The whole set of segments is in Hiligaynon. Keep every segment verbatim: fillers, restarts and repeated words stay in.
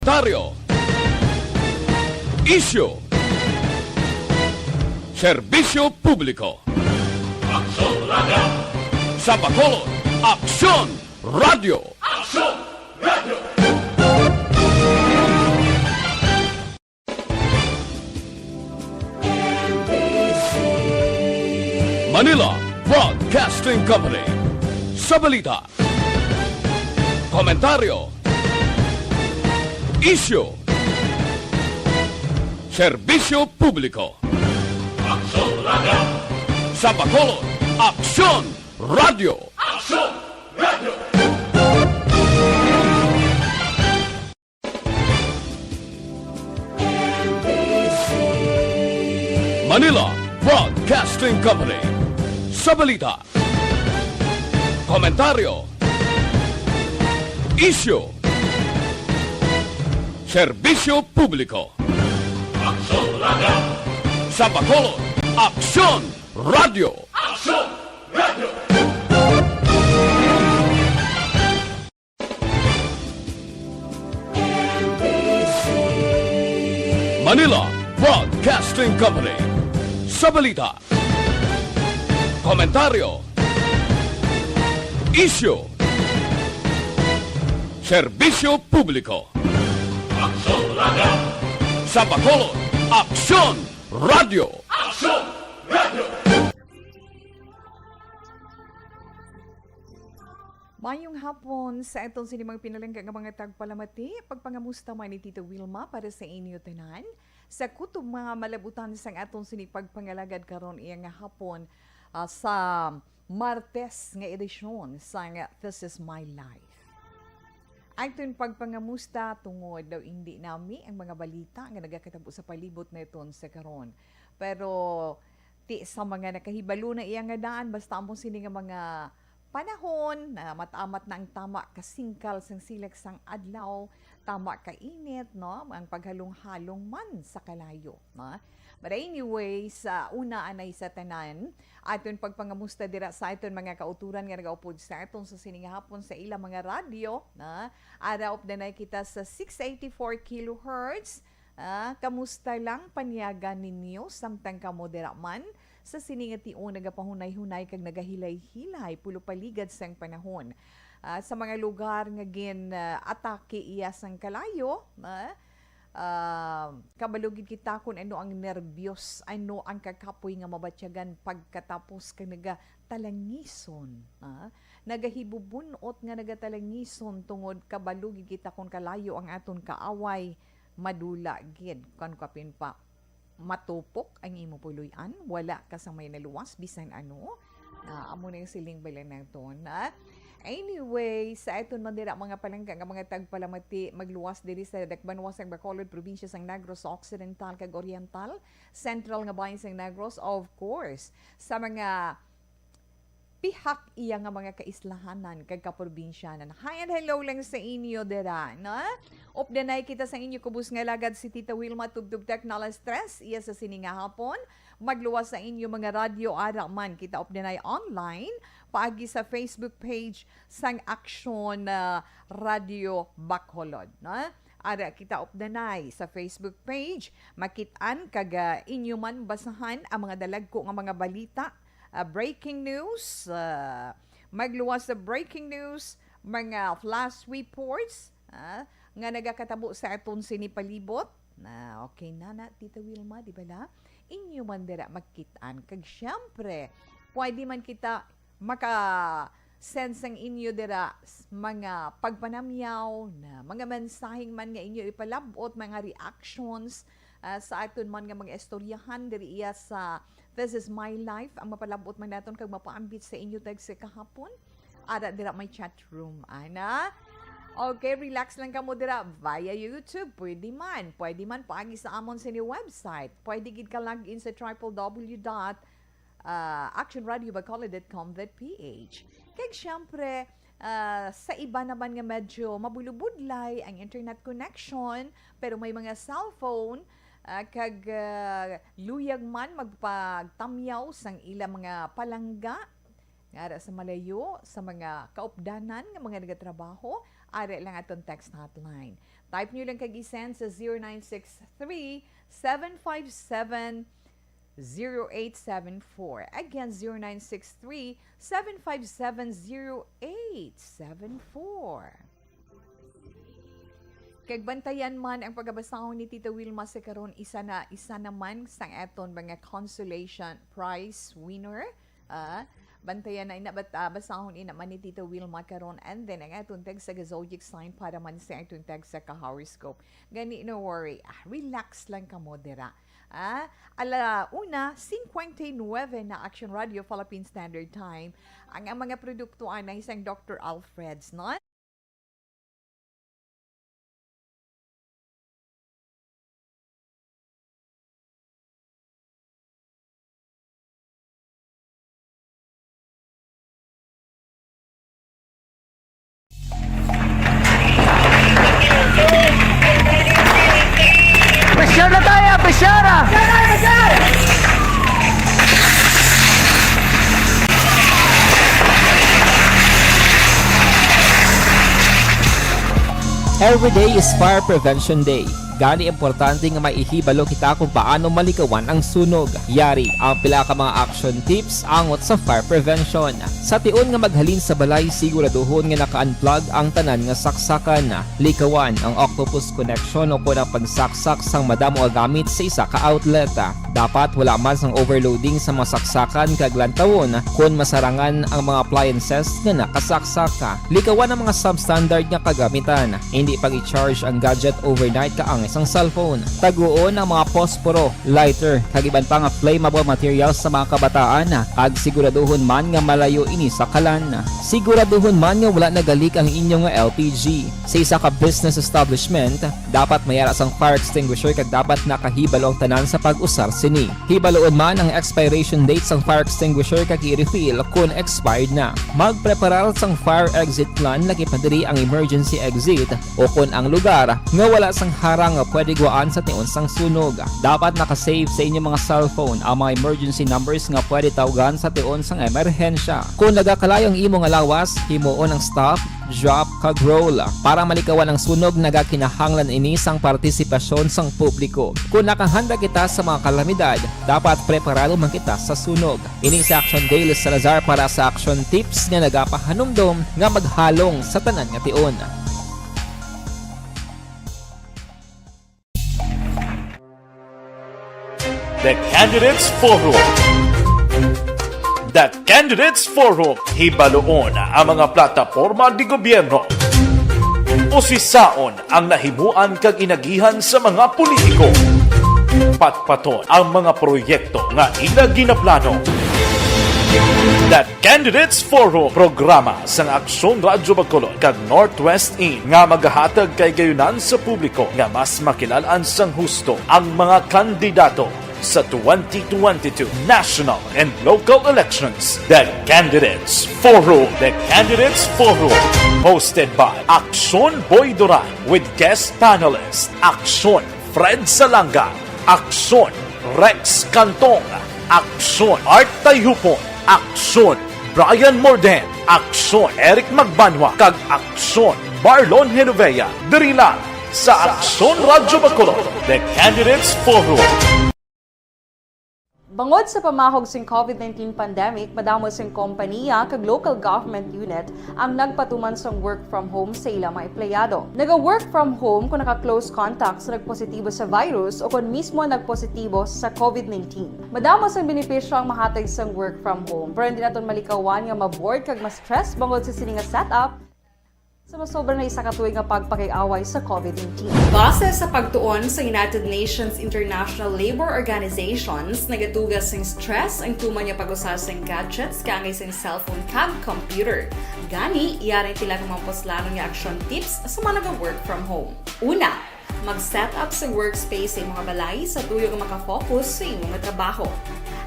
Komentaryo. Isyu. Serbisyo publiko. Aksyon Radio. Sa Bacolod, Aksyon Radio. Aksyon Radio. Manila Broadcasting Company. Sa balita, komentaryo, isyu, serbisyo publiko. Aksyon Radio. Sa Bacolod, Aksyon Radio. Aksyon Radio. Manila Broadcasting Company. Sa balita, komentaryo, isyu, serbisyo publiko. Aksyon Radio. Sa Bacolod, Aksyon Radio. Aksyon Radio. Manila Broadcasting Company. Sa balita, komentaryo, isyu, serbisyo publiko. Aksyon Radio. Sa Bacolod, Aksyon Radio. Aksyon Radio. Mayong hapon sa aton sini mga pinalangga nga mga tagpalamati. Pagpangamusta man ni Tita Wilma para sa inyo tanan. Sa kutob mga malabutan sang aton sini pagpangalagad karon iya nga hapon, ah, sa Martes nga edisyon sang This Is My Life. Aton pagpangamusta tungod daw hindi nami ang mga balita nga nagakatabo sa palibot naton sa karon. Pero ti sa mga nakahibalo na iya nga daan, basta amo sini nga mga panahon, na amat-amat na ang tama kasingkal sang silak sang adlaw, tama kainit, no? Ang paghalong-halong man sa kalayo, no? But anyway, sa una anay sa tanan, aton pagpangamusta dira sa aton mga kauturan nga nagaupod sa aton sa sini nga hapon sa ilang mga radyo, na ara updanay kita sa six eighty-four kilohertz. Ah, kamusta lang panyagan ninyo samtang kamo dira man sa sini nga tion nagapahunay-hunay kag nagahilay-hilay pulopaligad sang panahon? Ah, sa mga lugar nga gin, ah, atake iya sang kalayo, ah, ah, kabalo gid kita kung ano ang nerbyos, ano ang kakapoy nga mabatyagan pagkatapos kag nagatalangiso, ah, nagahibubun-ot nga nagatalangiso tungod kabalo gid kita kung kalayo ang aton kaaway. Madula gid, kan kapin pa, matupok ang imo puloy-an, wala ka sa may naluwas, bisan ano. Ah, amo na yung siling bala naton, ah. Anyway, sa aton man dira mga palangga nga mga tagpalamati, magluwas diri sa dakbanwa sang Bacolod, probinsya sang Negros Occidental kag Oriental, sentral nga bahin sang Negros, of course, sa mga pihak iya nga mga kaislahanan kag kaprobinsyanan. Hi and hello lang sa inyo dira, no? Updanay kita sa inyo kubos nga lagad si Tita Wilma Tubtub Tecnales Tres, iya sa sini nga hapon. Magluwas sa inyo mga radyo, ara man kita updanay online paagi sa Facebook page sang Aksyon, ah, Radio Bacolod, no? Ara kita updanay sa Facebook page, makit-an kag, ah, inyo man basahan ang mga dalagko nga mga balita, ah, breaking news, ah, magluwas sa breaking news, mga flash reports, ah, nga nagakatabo sa aton sini palibot. Na, okay na na, Tita Wilma, di ba la? Inyo man dira makit-an. Kag siyempre, pwede man kita maka-send sang inyo dira s-, mga pagpanamyaw na mga mensaheng man nga inyo ipalab-ot, mga reactions, ah, sa aton man nga mga istoryahan diri iya sa This Is My Life, ang mapalab-ot man naton kag mapaambit sa inyo tag sa kahapon. Ara dira may chat room, ana. Okay, relax lang kamo dira via YouTube. Pwede man. Pwede man paagi sa amon sini website. Pwede gid ka log in sa triple W dot, ah, action radio bacolod dot com dot P H. Kag siyempre, ah, sa iba naman nga medyo mabulubudlay ang internet connection, pero may mga cellphone, ah, kag, ah, luyag man magpagtamyaw sang ila mga palangga, nga ara sa malayo, sa mga kaupdanan nga mga nagatrabaho, Ari lang aton text hotline. Type nyo lang kag i-send sa zero nine six three, seven five seven, zero eight seven four. Again, zero nine six three, seven five seven, zero eight seven four. Kag bantayan man ang pagkabasahon ni Tita Wilma sa karon, isa na, isa naman sang aton mga consolation prize winner. Ah, bantayan na ina, bat-, ah, basahon ina man ni Tita Wilma karon, and then ang aton text sa zodiac sign para man sa aton text sa ka-horoscope. Gani, no worry. Ah, relax lang kamo dira. Ah, ala una cincuenta y nueve na Action Radio Philippine Standard Time. Ang, ang mga produkto anay sang Doctor Alfred's, no? Pressure na tayo, pressure na! Every day is Fire Prevention Day. Gani, importante nga maihibalo kita kung paano malikawan ang sunog. Yari ang pila ka mga action tips angot sa fire prevention. Sa tion nga maghalin sa balay, siguraduhon nga naka-unplug ang tanan nga saksakan. Likawan ang octopus connection o kon ang pagsaksak sang madamo nga gamit sa isa ka outlet. Dapat wala man sang overloading sa mga saksakan kag lantawon kon masarangan ang mga appliances nga nakasaksak. Likawan ang mga substandard nga kagamitan. Hindi pag-i-charge ang gadget overnight kaangay sang cellphone. Taguon ang mga posporo, lighter, kag iban pa nga flammable materials sa mga kabataan, kag siguraduhon man nga malayo ini sa kalan. Siguraduhon man nga wala naga-leak ang inyo nga L P G. Sa isa ka business establishment, dapat may ara sang fire extinguisher kag dapat nakahibalo ang tanan sa pag-usar sini. Hibaluon man ang expiration date sang fire extinguisher kag i-refill kon expired na. Magpreparar sang fire exit plan, lakip na diri ang emergency exit o kon ang lugar nga wala sang harang nga pwede guwaan sa tion sang sunog. Dapat naka-save sa inyo mga cellphone ang mga emergency numbers nga pwede tawgan sa tion sang emerhensya. Kon nagakalayo ang imo nga lawas, himuon ang stop, drop, kag roll. Para malikawan ang sunog, nagakinahanglan ini sang partisipasyon sang publiko. Kon nakahanda kita sa mga kalamidad, dapat preparado man kita sa sunog. Ini si Action Daily Salazar para sa Action Tips nga nagapahanumdom nga maghalong sa tanan nga tion. The Candidates Forum. The Candidates Forum. Hibaluon ang mga plataporma di gobyerno. Usisaon ang nahimuan kag inagihan sa mga politiko. Patpaton ang mga proyekto nga ila ginaplano. The Candidates Forum, programa sang Aksyon Radyo Bacolod kag Northwest In nga magahatag kay gayunan sa publiko nga mas makilal-an sang husto ang mga kandidato sa twenty twenty-two national and local elections. The Candidates Forum. The Candidates Forum, hosted by Aksyon Boy Duran with guest panelist Aksyon Fred Salanga, Aksyon Rex Cantong, Aksyon Art Tayhupon, Aksyon Brian Morden, Aksyon Eric Magbanwa, kag Aksyon Marlon Genovea. Diri lang sa Aksyon Radyo Bacolod, The Candidates Forum. Bangod sa pamahog sing COVID nineteen pandemic, madamo sing kompanya kag local government unit ang nagpatuman sang work from home sa ila mga empleyado. Naga-work from home kon naka-close contact sa nagpositibo sa virus o kon mismo nagpositibo sa COVID nineteen. Madamo sang benepisyo ang mahatag sang work from home, pero hindi naton malikawan nga ma-bored kag ma-stress bangod sa sini nga setup. Sa masobra na isa ka tuig nga pagpakig-away sa COVID nineteen. Base sa pagtuon sa United Nations International Labor Organizations, nagaduga sing stress ang tuman nga pag-usa sing gadgets kaangay sing cellphone kag computer. Gani, yari ang pila ka mga puslanon nga action tips sa mga naga-work from home. Una, mag-set up sa workspace sa imong balay sa tuyo nga maka-focus sa imo nga trabaho.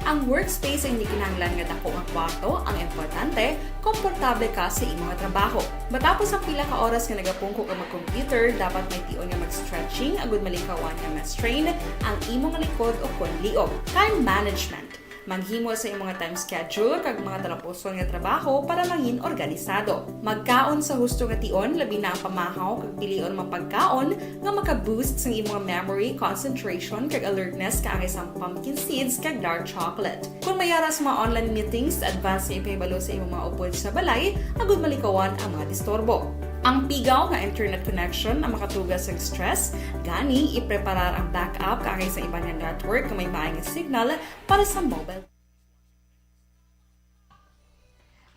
Ang workspace ay hindi kinahanglan nga dako nga kwarto, ang importante, komportable ka sa imo nga trabaho. Matapos ang pila ka oras nga nagapungko ka mag-computer, dapat may tion nga mag-stretching agud malikawan nga ma-strain ang imo nga likod o kon liog. Time management. Maghimo sa imong mga time schedule kag mga talapuson nga trabaho para mangin organisado. Magkaon sa husto nga tion, labi na ang pamahaw kag pilion mga pagkaon nga maka-boost sang imong memory, concentration, kag alertness kaangay sang pumpkin seeds kag dark chocolate. Kung may ara sa mga online meetings, advance nga ipahibalo sa imong mga upod sa balay agud malikawan ang mga disturbo. Ang pigaw nga internet connection ang makatuga sa stress, gani ipreparar ang backup kaangay sa iban nga network nga may maay nga signal para sa mobile.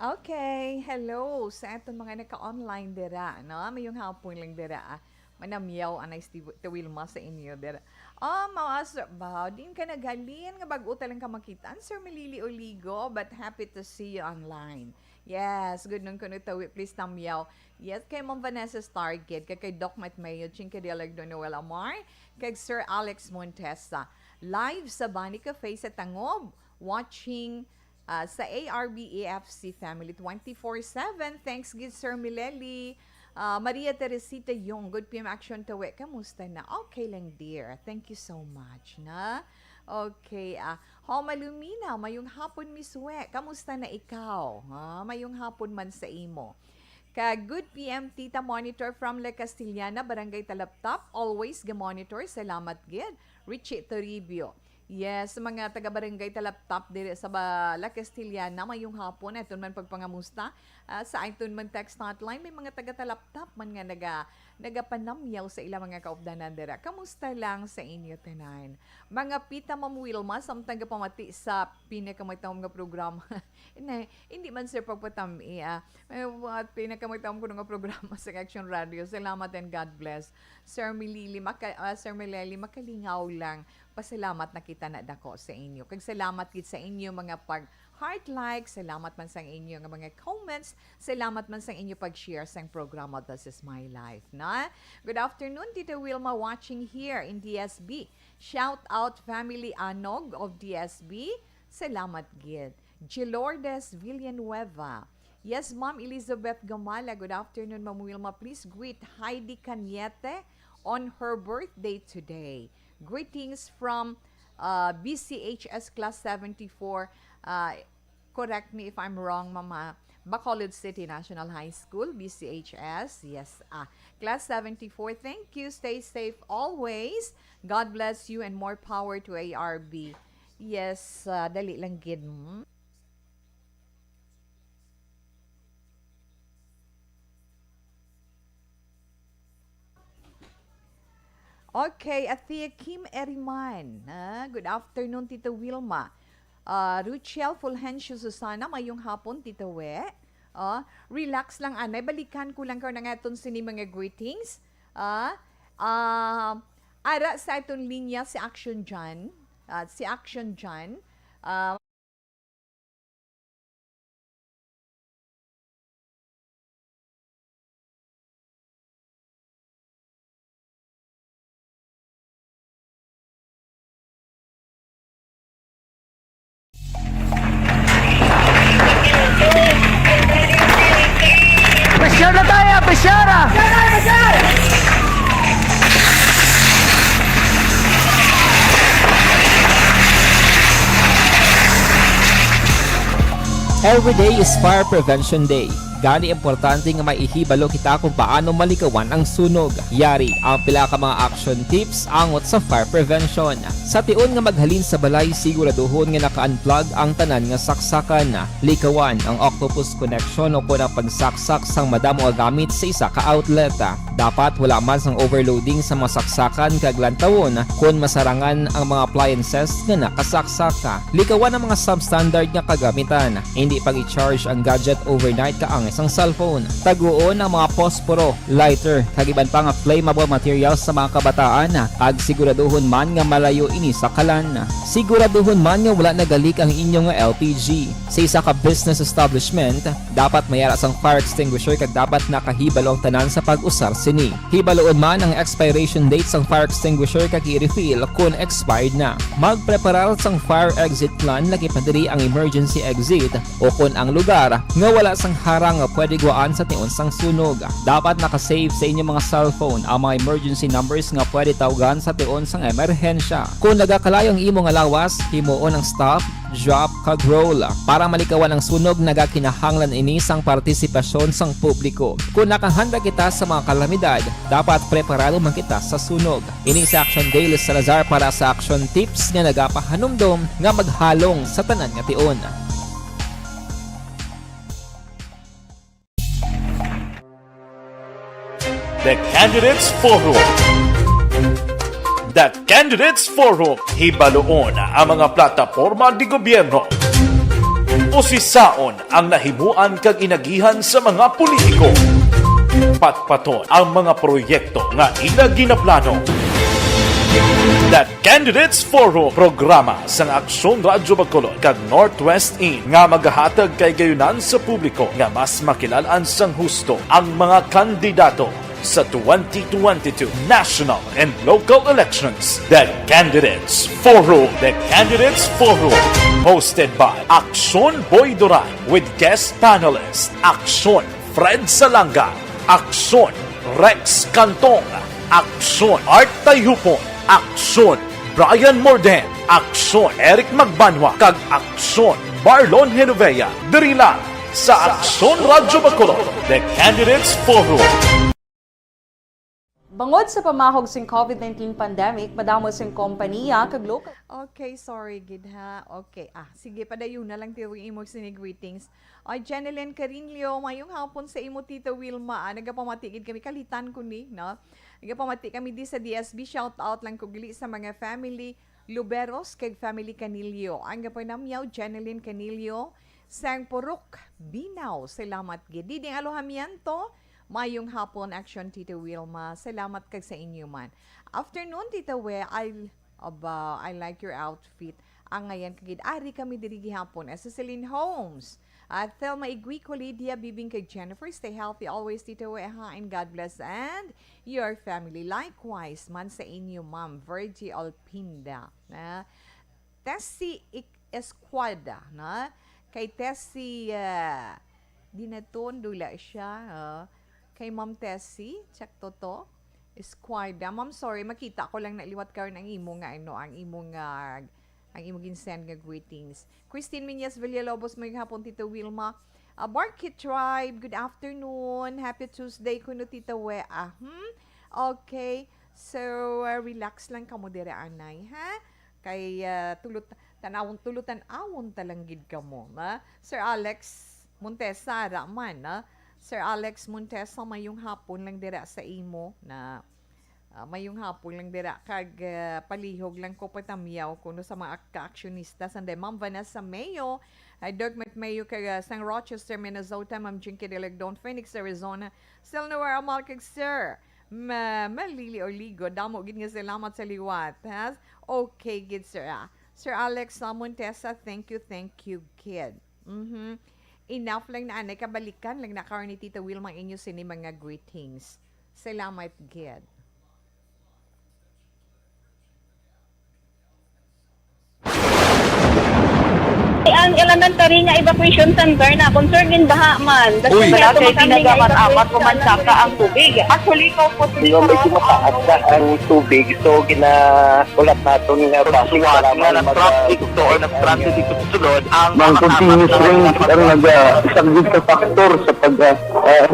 Okay, hello sa aton mga naka-online dira, no? Mayong hapon lang dira, ah. Manamyaw anay si Wi-, ti Wilma sa inyo dira. Oh, mawas ba? Din ka naghalin nga bag-o ta lang ka makita, Sir Milili Oligo, but happy to see you online. Yes, good nung kuno tawi, please tamyaw. Yes, kay Ma'am Vanessa Stargate, kag kay Doc Matt Mayo, Chinky Dealer, Don Noel Amar, kag Sir Alex Montesa. Live sa Bani Cafe sa Tangob, watching, ah, sa A R B A F C family twenty-four seven. Thanks gid, Sir Mileli. Ah, Maria Teresita Yong, good P M action tawi. Kamusta na? Okay lang, dear. Thank you so much, na. Okay, ah, Homa Lumina, mayong hapon, Miss We. Kamusta na ikaw? Ha? Mayong hapon man sa imo. Kag good P M, Tita Monitor from La Castellana, Barangay Talaptap. Always ga-monitor. Salamat gid. Richie Toribio. Yes, mga taga Barangay Talaptap diri sa ba-, La Castellana, mayong hapon. Aton man pagpangamusta, ah, sa aton man text hotline, may mga taga Talaptap man nga naga-, nagapanamyaw sa ilang mga kaupdanan dira. Kamusta lang sa inyo tanan? Mga pita, Ma'am Wilma, samtang gapamati sa pinakamatawom nga programa. Hindi, hindi man, sir, pagpatami, ah. May mga pinakamagtaom ko nga programa sa Action Radio. Salamat and God bless. Sir Milili, maka-, ah, Sir Mileli, makalingaw lang. Pasalamat na kita na dako sa inyo. Kag salamat gid sa inyo mga pag heart like. Salamat man sang inyo nga mga comments. Salamat man sang inyo pag-share sang programa This Is My Life, na? Good afternoon, Tita Wilma, watching here in D S B. Shout out family Anog of D S B. Salamat gid. Gilordes Villanueva. Yes, Ma'am Elizabeth Gamala. Good afternoon, Ma'am Wilma. Please greet Heidi Cañete on her birthday today. Greetings from, uh, B C H S Class seventy-four. Uh, correct me if I'm wrong, Mama. Bacolod City National High School, B C H S. Yes, ah, Class seventy-four. Thank you. Stay safe always. God bless you and more power to A R B. Yes, ah, dali lang gid. Hmm? Okay, Athea Kim Eriman. Ah, good afternoon, Tita Wilma. Ah, Ruchel Fulgencio Susana, mayong hapon, Tita We. Ah, relax lang, anay. Balikan ko lang karon ang aton sini mga greetings. Ah, ah, ara sa aton linya si Action John. Ah, si Action John. Ah, Pressure na tayo, pressure ah! Every day is Fire Prevention Day. Gani, importante nga maihibalo kita kung paano malikawan ang sunog. Yari ang pila ka mga action tips angot sa fire prevention. Sa tion nga maghalin sa balay, siguraduhon nga naka-unplug ang tanan nga saksakan. Likawan ang octopus connection o kon ang pagsaksak sang madamo nga gamit sa isa ka outlet. Dapat wala man sang overloading sa mga saksakan kag lantawon kon masarangan ang mga appliances nga nakasaksak. Likawan ang mga substandard nga kagamitan. Hindi pag-i-charge ang gadget overnight kaangay sang cellphone. Taguon ang mga posporo, lighter, kag iban pa nga flammable materials sa mga kabataan, kag siguraduhon man nga malayo ini sa kalan. Siguraduhon man nga wala nagalik ang inyo nga L P G. Sa isa ka business establishment, dapat may ara sang fire extinguisher kag dapat nakahibalo ang tanan sa pag-usar sini. Hibaloon man ang expiration date sang fire extinguisher kag i-refill kon expired na. Magpreparar sang fire exit plan, lakip na diri ang emergency exit o kon ang lugar nga wala sang harang nga pwede guwaan sa tion sang sunog. Dapat naka-save sa inyo mga cellphone ang mga emergency numbers nga pwede tawgan sa tion sang emerhensya. Kon nagakalayo ang imo nga lawas, himuon ang stop, drop, kag roll. Para malikawan ang sunog, nagakinahanglan ini sang partisipasyon sang publiko. Kon nakahanda kita sa mga kalamidad, dapat preparado man kita sa sunog. Ini si Action Dale Salazar para sa Action Tips nga nagapahanumdom nga maghalong sa tanan nga tion. The Candidates Forum. The Candidates Forum. Hibaluon ang mga plataporma di gobyerno. Usisaon ang nahimuan kag inagihan sa mga politiko. Patpaton ang mga proyekto nga ila ginaplano. The Candidates Forum, programa sang Aksyon Radyo Bacolod kag Northwest In nga magahatag kahigayonan sa publiko nga mas makilal-an sang husto ang mga kandidato sa twenty twenty-two national and local elections. The Candidates Forum. The Candidates Forum, hosted by Aksyon Boy Duran with guest panelist Aksyon Fred Salanga, Aksyon Rex Cantong, Aksyon Art Tayhupon, Aksyon Brian Morden, Aksyon Eric Magbanwa, kag Aksyon Marlon Genovea. Diri lang sa Aksyon Radyo Bacolod, The Candidates Forum. Bangod sa pamahog sing COVID nineteen pandemic, madamo sing kompaniya kag local. Okay, sorry gid ha. Okay, ah, sige, padayon na lang tiyo imo sini greetings. Ay, Jeneline Carinlio, mayong hapon sa imo, Tita Wilma. Ah, nagapamati gid kami, kalitan ko ni, no? Nagapamati kami di sa D S B, shout out lang ko gili sa mga family Luberos kag family Canillo. Ang gapanamyaw, Jeneline Canillo, sang Purok, Binaw. Salamat gid. Diding Alojamiento, mayong hapon, Action Tita Wilma. Salamat kag sa inyo man. Afternoon, Tita We. I, aba, I like your outfit. Ang ngayon kagid, ari kami diri gihapon. Ah, Cecilin Holmes. At Thelma Iguico, Lydia, Bibing kag Jennifer. Stay healthy always, Tita We, ha? And God bless. And your family. Likewise, man sa inyo, Ma'am Virgie Olpinda. Na, Tessie Ik-, Escuada, na? Kay Tessie, ah, di na to, dula siya, ah. Kay Ma'am Tessie, check to to. Escuada. Ma'am, sorry, makita ko lang na liwat karon ang imo nga, ano, ang imo nga, ang imo ginsend nga greetings. Christine Miñez Villalobos, mayong hapon, Tita Wilma. Ah, Barkit Tribe, good afternoon. Happy Tuesday kuno, Tita We. Ah, hmm? Okay. So, ah, relax lang kamo diri, anay, ha? Kay, ah, tulo, tanawon, tulo, tanawon ta lang gid kamo, ha? Sir Alex Montesa, ra man, ha? Sir Alex Montesa, mayong hapon lang dira sa imo na, ah, mayong hapon lang dira kag, ah, palihog lang ko patamyaw kuno sa mga ak-, ka-aksyonista sanday. Ma'am Vanessa Mayo, ay Doc Mac Mayo kag, ah, sang Rochester, Minnesota, Ma'am Jinky Delegdon, Phoenix, Arizona, Silnawar Amal kag Sir Ma-, Malili Oligo, damo gid nga salamat sa liwat, ha? Okay gid, sir, ah. Sir Alex, ah, Montesa, thank you, thank you gid. Mhm. Enough lang na anay, kabalikan lang na karon ni Tita Wilma ang inyo sini mga greetings. Salamat gid. Ang elementary nga evacuation center na concern in baha man. Uy! Wala kay ginagamar-amar ko man saka ang tubig. Actually, ko po. Di ba medyo mataas na ang tubig, so ginakulat naton nga basi para nga nag-traffic to or nag-transit dito sa sulod ang mga continuous rain ang nag-isang sa factor sa pag uh,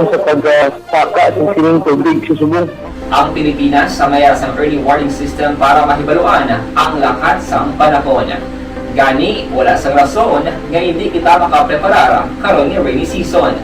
sa pag uh, saka sa sining tubig sa subong. Ang Pilipinas ang mayara sang early warning system para mahibaluan ang lakat sang panahon. Gani, wala sang rason nga indi kita makapreparar karon nga rainy season.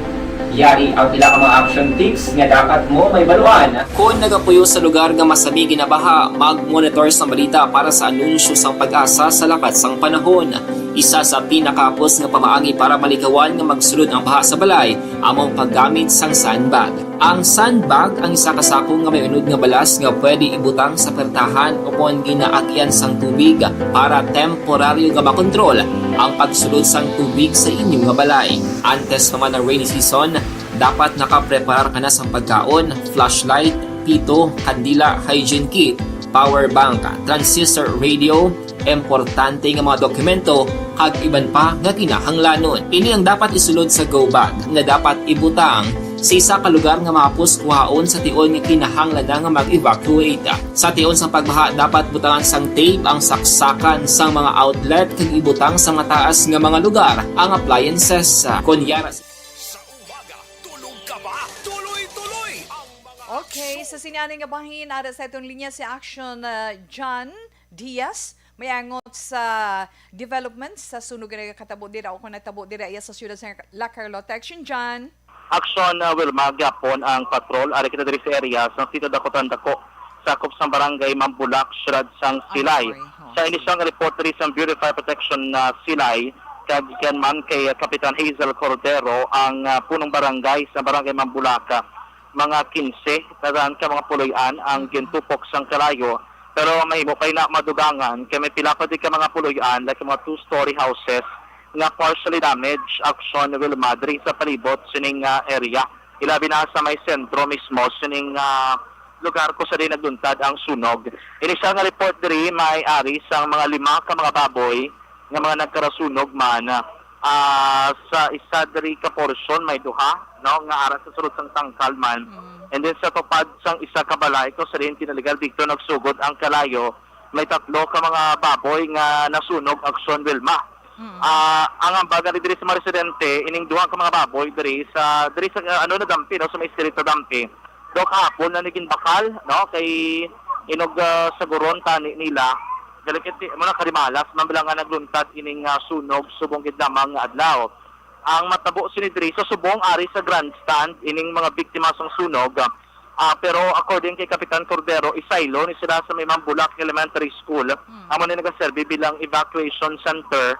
Yari ang pila ka mga action tips nga dapat mo mahibaluan. Kon nagapuyo sa lugar nga masami ginabaha, mag-monitor sang balita para sa anunsyo sang PAGASA sa lakat sang panahon. Isa sa pinakahapos nga pamaagi para malikawan nga magsulod ang baha sa balay amo ang paggamit sang sandbag. Ang sandbag ang isa ka sako nga may unod nga balas nga pwede ibutang sa pertahan ukon ginaagian sang tubig para temporaryo nga makontrol ang pagsulod sang tubig sa inyo nga balay. Antes pa man ang rainy season, dapat nakapreparar ka na sang pagkaon, flashlight, pito, kandila, hygiene kit, power bank, transistor radio, importante nga mga dokumento, kag iban pa nga kinahanglanon. Ini ang dapat isulod sa go bag nga dapat ibutang sa isa ka lugar nga mahapos kuhaon sa tion nga kinahanglan na nga mag-evacuate. Sa tion sang pagbaha, dapat butangan sang tape ang saksakan sang mga outlet kag ibutang sa mataas nga mga lugar ang appliances. Kon yara Sa umaga, tulog ka ba? Tuloy-tuloy ang mga Okay, sa sini ani nga bahin, ara sa atong linya si Action, uh, John Diaz. May angot sa developments sa sunog nga nagakatabo dira o kung natabo dira iya sa siyudad sa La Carlota. Action, John. Action, uh, Wilma, gyapon ang patrol. Ari kita diri sa area sang Sitio Dakotan Dako, sakop sang Barangay Mambulak, siyudad sang Silay. Sa inisyal nga report diri sa Bureau of Fire Protection na Silay, kag gikan man kay, uh, Kapitan Hazel Cordero, ang, uh, punong barangay sa Barangay Mambulak, uh, mga kinse na daan ka mga puloy-an ang gintupok sang kalayo, pero mahimo pa ina madugangan kay may pila pa di ka mga puloy-an, like mga two-story houses, nga partially damaged, Action, Wilma, diri sa palibot sining, ah, area. Ilabi na sa may sentro mismo sining, ah, lugar kung sa diin nagluntad ang sunog. Inisyal nga report diri may ari sang mga lima ka mga baboy nga mga nagkarasunog man. Ah, sa isa diri ka portion may duha, no, nga ara sa sulod sang tangkal man. Mm. And then sa tupad sang isa ka balay kung sa diin tinaligal didto nagsugod ang kalayo, may tatlo ka mga baboy nga nasunog, Action, Wilma. Mm. Ah, ang hambal nga diri sa mga residente, ining duha ka mga baboy diri sa, diri sa, ah, ano na dampi, no, sa may street na dampi. Do kahapon na ni ginbakal, no, kay inog, ah, sa guron tani nila. Galikit mo na karimalas man bala nga nagluntad ining, ah, sunog subong gid lamang nga adlaw. Ang matabo sini diri sa subong ari sa grandstand ining mga biktima sang sunog. Ah, pero according kay Kapitan Cordero, isaylo ni sila sa may Mambulak Elementary School. Mm. Amo ni nagaserbi bilang evacuation center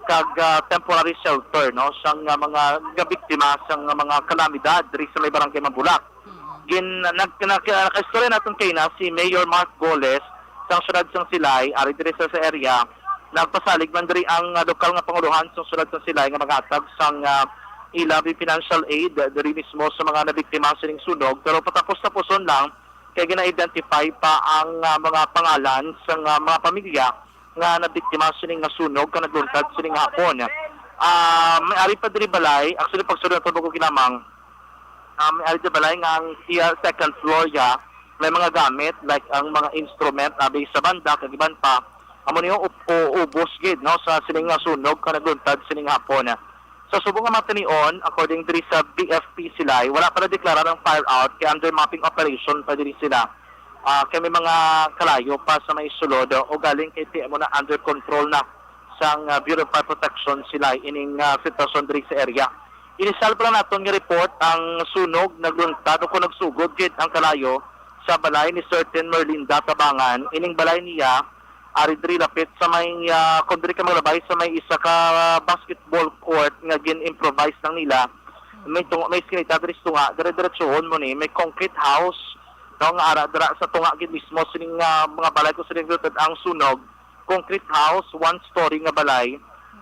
kag, ah, temporary shelter, no, sang, ah, mga gabiktima sang, ah, mga kalamidad diri sa may barangay Mambulak. Mm. Gin-, nag-, nag-, nakaistorya naton kay na si Mayor Mark Goles sang siyudad sang Silay, ari diri sa, sa area. Nagpasalig man diri ang, ah, lokal nga pangulohan sang siyudad sang Silay nga maghatag sang, ah, ila financial aid diri mismo sa mga nabiktima sining sunog. Pero patapos-tapuson lang, kay gina-identify pa ang, ah, mga pangalan sang, ah, mga pamilya nga nabiktima sining nga sunog nga nagluntad sining hapon. Ah, may ari pa diri balay, actually, pagsulod naton bago ginamang, ah, may ari diri balay nga ang iya second floor ya, may mga gamit, like ang mga instrument, abi sa banda, kag iban pa. Amo niyo, up-, u-, ubos gid, no, sa sining nga sunog nga nagluntad sining hapon. Sa subong nga mga tinion, according diri sa B F P Silay, wala pa nadeklara ang fire out kay under mapping operation pa diri sila. Ah, kay may mga kalayo pa sa may sulod, o galing kay ti-, mo na under control na sang, ah, Bureau of Fire Protection Silay ining, ah, sitwasyon diri sa area. Inisyal pa lang naton nga report ang sunog, nagluntad o kung nagsugod gid ang kalayo sa balay ni Certain Merlinda Tabangan. Ining balay niya, ari diri lapit sa may, ah, kung diri ka maglabay sa may isa ka basketball court nga gin-improvise lang nila. May tunga, may eskinita diri sa tunga, dire-diretsohon mo ni, may concrete house, no, nga ara dira sa tunga gid mismo sining, ah, mga balay kung sining ang sunog. Concrete house, one story nga balay.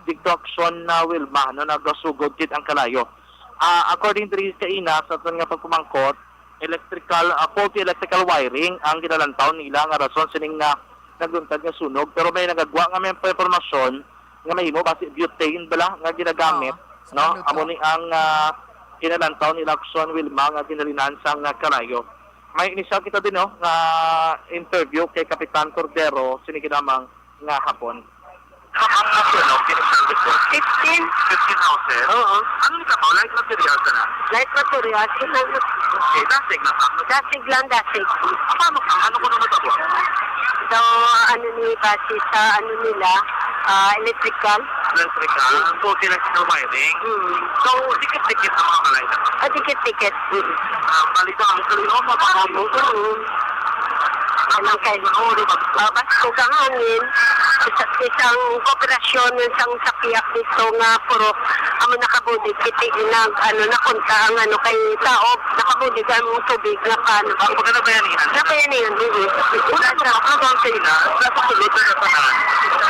Didto, Action, na Wilma, no, nagasugod gid ang kalayo. Ah, according diri kaina sa aton nga pagpamangkot, electrical, ah, faulty electrical wiring ang ginalantaw nila nga rason sining nga nagluntad nga sunog, pero may nagagwa nga may impormasyon nga mahimo basi butane bala nga ginagamit, Oo, sa no? Pagluto. Amo ni ang, ah, ginalantaw ni Lacson Wilma nga ginhalinan sang, ah, kalayo. May inisyal kita din, no, nga interview kay Kapitan Cordero, sini ginamang nga hapon. Ma'am, ang sunog, kining service ko? Fifteen. Fifteen houses? Oo. Ano ni kabaw? Light material ka na? Light material. Kining Okay, dasig na, ma'am. Dasig lang, dasig. Paano, ma'am? Ano ko na natabo? So, ano ni, base sa ano nila, ah, electrical. Electrical? So, sila sa wiring? Mm. So, dikit-dikit ang mga balay na? Ah, dikit-dikit. Mm. Ah, balik ko, ang kalino, mapakain mo. Mm. Ano kay, ah, bas-, kung ang hangin, isa, isang kooperasyon, isang sapiak dito nga puro amo nakabulig, kiti nag, ano, nakunta ang, ano, kay taob, nakabulig ang tubig nga pan. Ang pagkanabayanihan? Nabayanihan, mm. Una, ano, ano ba ang kaina? Nasa sulod na napanan.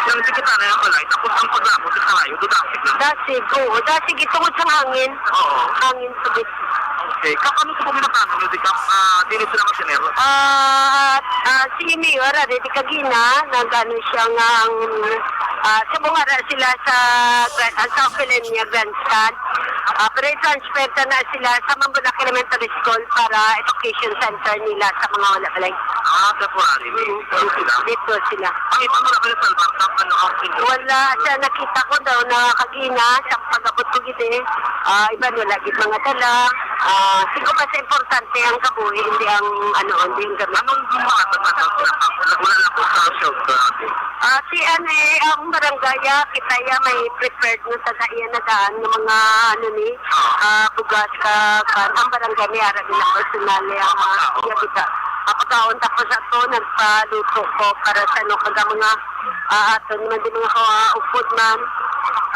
Nang dikit na yung balay, tapos ang paglabot sa kalayo, dudasig na. Dasig, oo, dasig itungod sa hangin. Oo. Hangin, tubig. Okay. Ka-, ano sa mga plano nyo, di ka, ah, dili sila masinero? Ah, ah, si Mayor, ah, di kagina, nag-ano siya nga ang, ah, subong ara sila sa Grand, ah, sa Ofelenia Grandstand. Ah, pero i-transfer ta na sila sa Mambulak Elementary School para education center nila sa mga wala balay. Ah, temporary. Mm. Dito sila. Dito sila. Ang iba mo na ba sa Salbartap? Ano ang sila? Wala siya, nakita ko daw na kagina sa pag-abot ko gid eh. Ah, iba nila gid mga dala. Ah, sigo pa sa importante ang kabuhi, hindi ang ano, hindi ang gamit. Anong mga tatatang sila? Wala na po sa show, grabe. Ah, si ano eh, ang barangay, ah, kita ya may prepared na sa iya na daan ng mga ano ni, ah, bugas ka, kan, ang barangay may ara nila personal eh, ang mga iya kita. Kapagkaon tapos ato, nagpaluto ko para sa ano, kaga mga, ah, ato naman din mga kawa, upod man,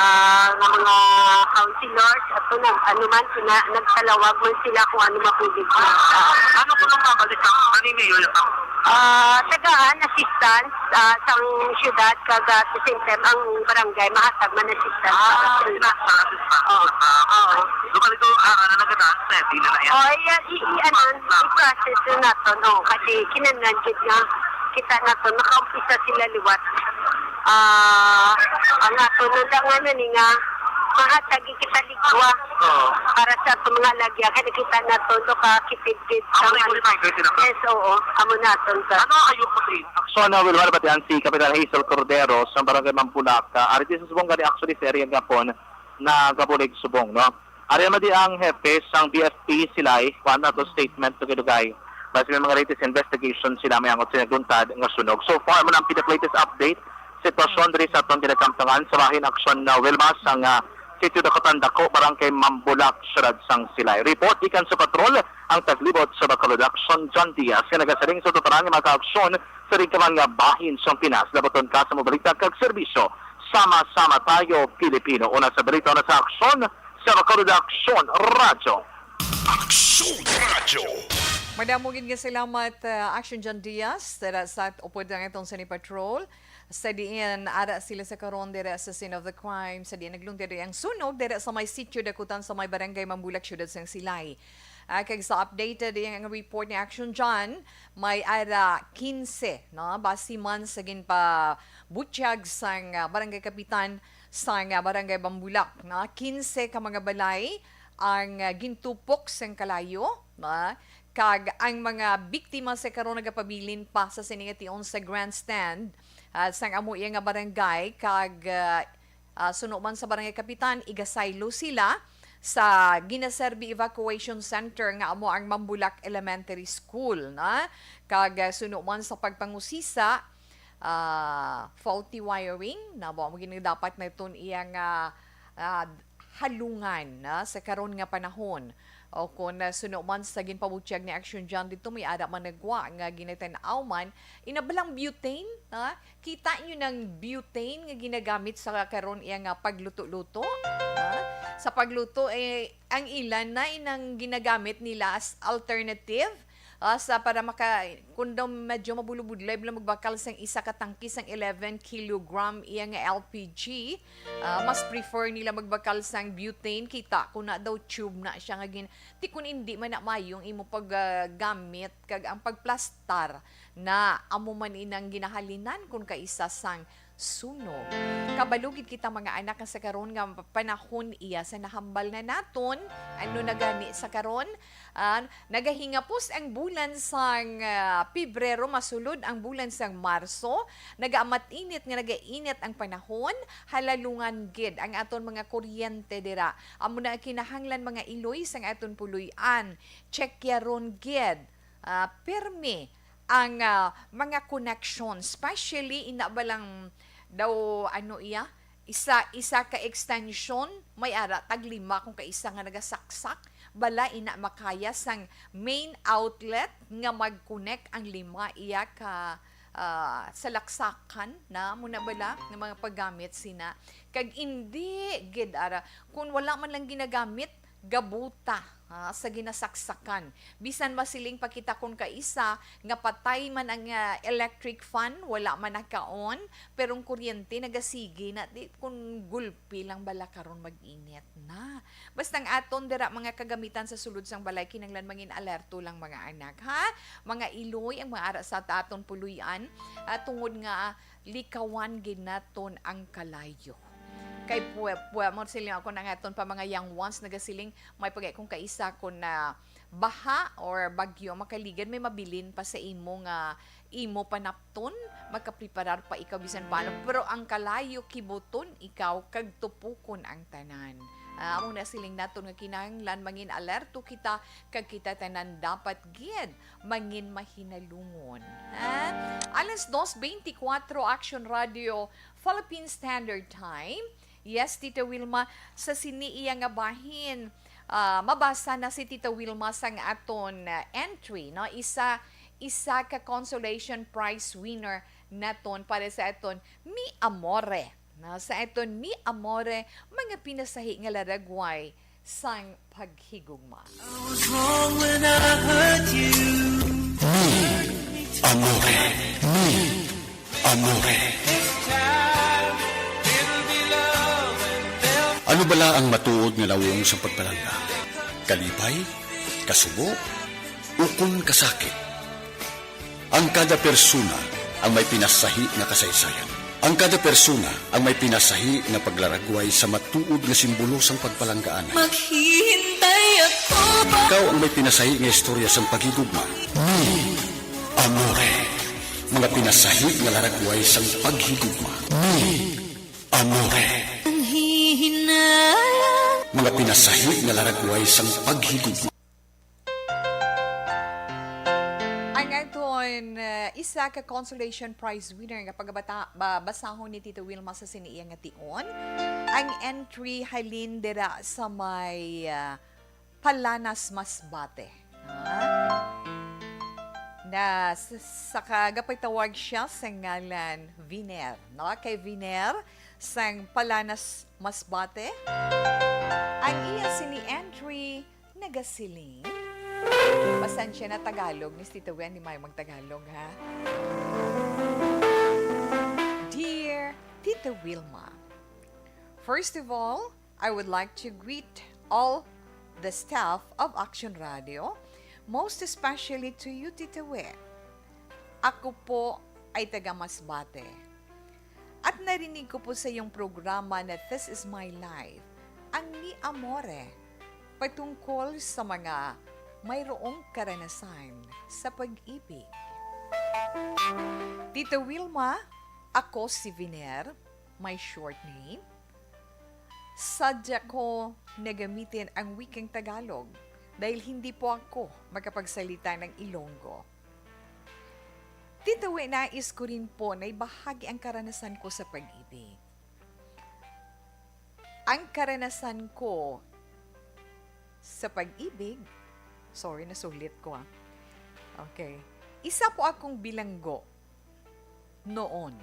ah, nga mga councilors, ato nag, ano man, sina, nagtalawag man sila kung ano mapulit. Ah, ano ko nang mabalik ang, ano yung mayor ang Ah, tagaan assistance, ah, sang syudad, kag at the same time ang barangay mahatag man assistance. Ah, sila sa assistance. Oo. Ah, oo. So, bali ko, ah, ano, nagkataas na, di na na yan. Oh, iya, i, i, ano, i-process na naton, oh, kasi kinahanglan gid nga kita naton, makaumpisa sila liwat. Ah, ang ato na lang, ano, ni nga, mahatag kita ligwa Oo. para sa ato mga lagya, kay nakita naton, no, ka kitid-kid sa Amo na yung mga reminder sila. Yes, oo. Amo naton ka. Ano ayo po sa inyo? Aksyon na Wilmar Batian si Kapitan Hazel Cordero sa Barangay Mambulak. Ah, ari sa subong gani actually sa area gapon na gabulig subong, no? Ari man di ang hepe sang B F P, Silay, kuan ato statement dugay-dugay. Base may mga latest investigation sila may angot sa nagluntad nga sunog. So far, mo na ang pinaka-latest update. Sitwasyon diri sa aton ginakamtangan sa bahin aksyon na Wilma sang, ah, Sitio Dakotan Dako, Barangay Mambulak, Siyudad sang Silay. Report gikan sa patrol, ang taglibot sa Bacolod Action, John Diaz, nga nagasiling sa tutaran nga mga kaaksyon sa rin ka mga bahin sang Pinas. Labaton ka sa mga balita kag serbisyo. Sama-sama tayo, Pilipino. Una sa balita, una sa aksyon, sa Bacolod Action Radyo. Aksyon Radyo. Madamo gid nga salamat, uh, Action John Diaz, sa, sa upod ang atong Sunny Patrol. Sa diin ara sila sa karon dira sa scene of the crime, sa diin nagluntad ang sunog dira sa may Sitio Dakutan sa may Barangay Mambulak, Siyudad sang Silay. Ah, kag sa updated yang report ni Action John, may ara quince, no? Base man sa ginpabutyag sang, ah, barangay kapitan sang, ah, Barangay Mambulak, no? Quince ka mga balay ang, ah, gintupok sang kalayo, no? Kag ang mga biktima sa karon nagapabilin pa sa sini nga tion sa grandstand, ah, sang amo iya nga barangay, kag, ah, ah, suno man sa barangay kapitan, igasaylo sila sa Ginaserbi Evacuation Center nga amo ang Mambulak Elementary School, na? Kag, ah, suno man sa pagpangusisa, ah, faulty wiring, na ba mo gini dapat na iton iya nga, ah, halungan, na, sa karon nga panahon. O kung, ah, suno man sa ginpabutyag ni Action John dito, may ara man nagwa nga ginatan-aw man, inabalang butane, na? Kita nyo ng butane nga ginagamit sa karon iya nga pagluto-luto? Ha? Sa pagluto, eh, ang ilan na inang ginagamit nila as alternative, ah, sa para maka-, kung daw medyo mabulubudlay, bala magbakal sang isa ka tangke sang eleven kilogram iya nga L P G, ah, mas prefer nila magbakal sang butane. Kita ko na daw tube na siya nga gin-, ti kun hindi man na mayong imo pag, ah, gamit kag ang pagplastar na amo man inang ginahalinan kon kaisa sang sunog. Kabalo gid kita, mga anak, nga sa karon nga panahon iya sa nahambal na naton. Ano na gani sa karon? Ah, nagahingapos ang bulan sang, ah, Pebrero, masulod ang bulan sang Marso. Nagaamat-init nga nagainit ang panahon. Halalungan gid ang aton mga kuryente dira. Amo na ang kinahanglan, mga iloy, sang aton puloy-an. Check ya ron gid, ah, pirmi ang, ah, mga connection, especially ina ba lang daw, ano iya, isa, isa ka extension, may ara tag lima kung kaisa nga nagasaksak, bala ina makaya sang main outlet nga mag-connect ang lima iya ka, ah, salaksakan na, muna bala nga mga paggamit sina. Kag indi gid ara, kung wala man lang ginagamit, gabuta, ha, sa ginasaksakan. Bisan masiling pa kita kon kaisa nga patay man ang, ah, electric fan, wala man naka-on, pero ang kuryente nagasige na, di, kung gulpi lang bala karon mag-init na. Basta ang aton dira mga kagamitan sa sulod sang balay, kinahanglan mangin alerto lang, mga anak, ha? Mga iloy, ang mga ara sa aton puloy-an, ah, tungod nga likawan gid naton ang kalayo. Kay puwe, puwe mo siling ako na nga aton pa mga young ones nagasiling, may pagay kung kaisa ko na baha or bagyo makaligad, may mabilin pa sa imo nga imo panapton, makapreparar pa ikaw bisan paano. Pero ang kalayo kibuton ikaw kag tupukon ang tanan. Ah, amo na siling naton nga kinahanglan mangin alerto kita kag kita tanan dapat gid mangin mahinalungon. Ha? Alas dos beintikwatro, Action Radio, Philippine Standard Time. Yes, Tita Wilma, sa sini iya nga bahin, ah, mabasa na si Tita Wilma sang aton, ah, entry, no? Isa, isa ka consolation prize winner naton para sa aton Mi Amore, no? Sa aton Mi Amore, mga pinasahi nga laragway sang paghigugma. I was wrong when I hurt you. Mi Amore, Mi Amore. Ano bala ang matuod nga nawong sa pagpalangga? Kalipay, kasubo, ukon kasakit? Ang kada persona ang may pinasahi nga kasaysayan. Ang kada persona ang may pinasahi nga paglaragway sa matuod nga simbolo sang pagpalanggaanay. Maghihintay ako pa. Ikaw ang may pinasahi nga istorya sang paghigugma. Mi Amore. Mga pinasahi nga laragway sang paghigugma. Mi Amore. Ang hihinayang. Mga pinasahi nga laragway sang paghigugma. Ang aton, uh, isa ka consolation prize winner nga pagabata, ba, basahon ni Tita Wilma sa sini iya nga tion. Ang entry halin dira sa may, uh, Palanas Masbate. Ha? Na sa, sa kagapatawag siya sa ngalan Viner, no? Kay Viner sang Palanas Masbate. Ang iya sini entry nagasiling. Pasensya na, Tagalog, Miss Tita Wen, di mayo magtagalog, ha? Dear Tita Wilma, first of all, I would like to greet all the staff of Action Radio, most especially to you, Tita We. Ako po ay taga Masbate. At narinig ko po sa iyong programa na This Is My Life, ang Mi Amore, patungkol sa mga mayroong karanasan sa pag-ibig. Tita Wilma, ako si Viner, my short name. Sadya ko na gamitin ang wikang Tagalog dahil hindi po ako makapagsalita ng Ilonggo. Tita We, nais ko rin po na ibahagi ang karanasan ko sa pag-ibig. Ang karanasan ko sa pag-ibig, sorry, nasulit ko, ah. Okay. Isa po akong bilanggo noon,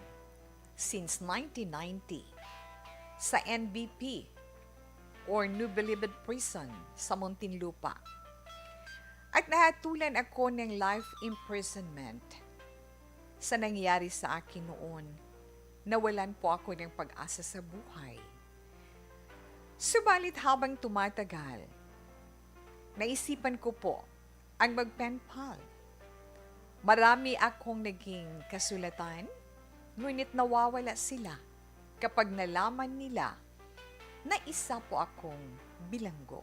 since nineteen ninety, sa N B P or Nubilibid Prison sa Muntinlupa. At nahatulan ako ng life imprisonment. Sa nangyari sa akin noon, nawalan po ako ng pag-asa sa buhay. Subalit habang tumatagal, naisipan ko po ang mag-pen pal. Marami akong naging kasulatan, ngunit nawawala sila kapag nalaman nila na isa po akong bilanggo.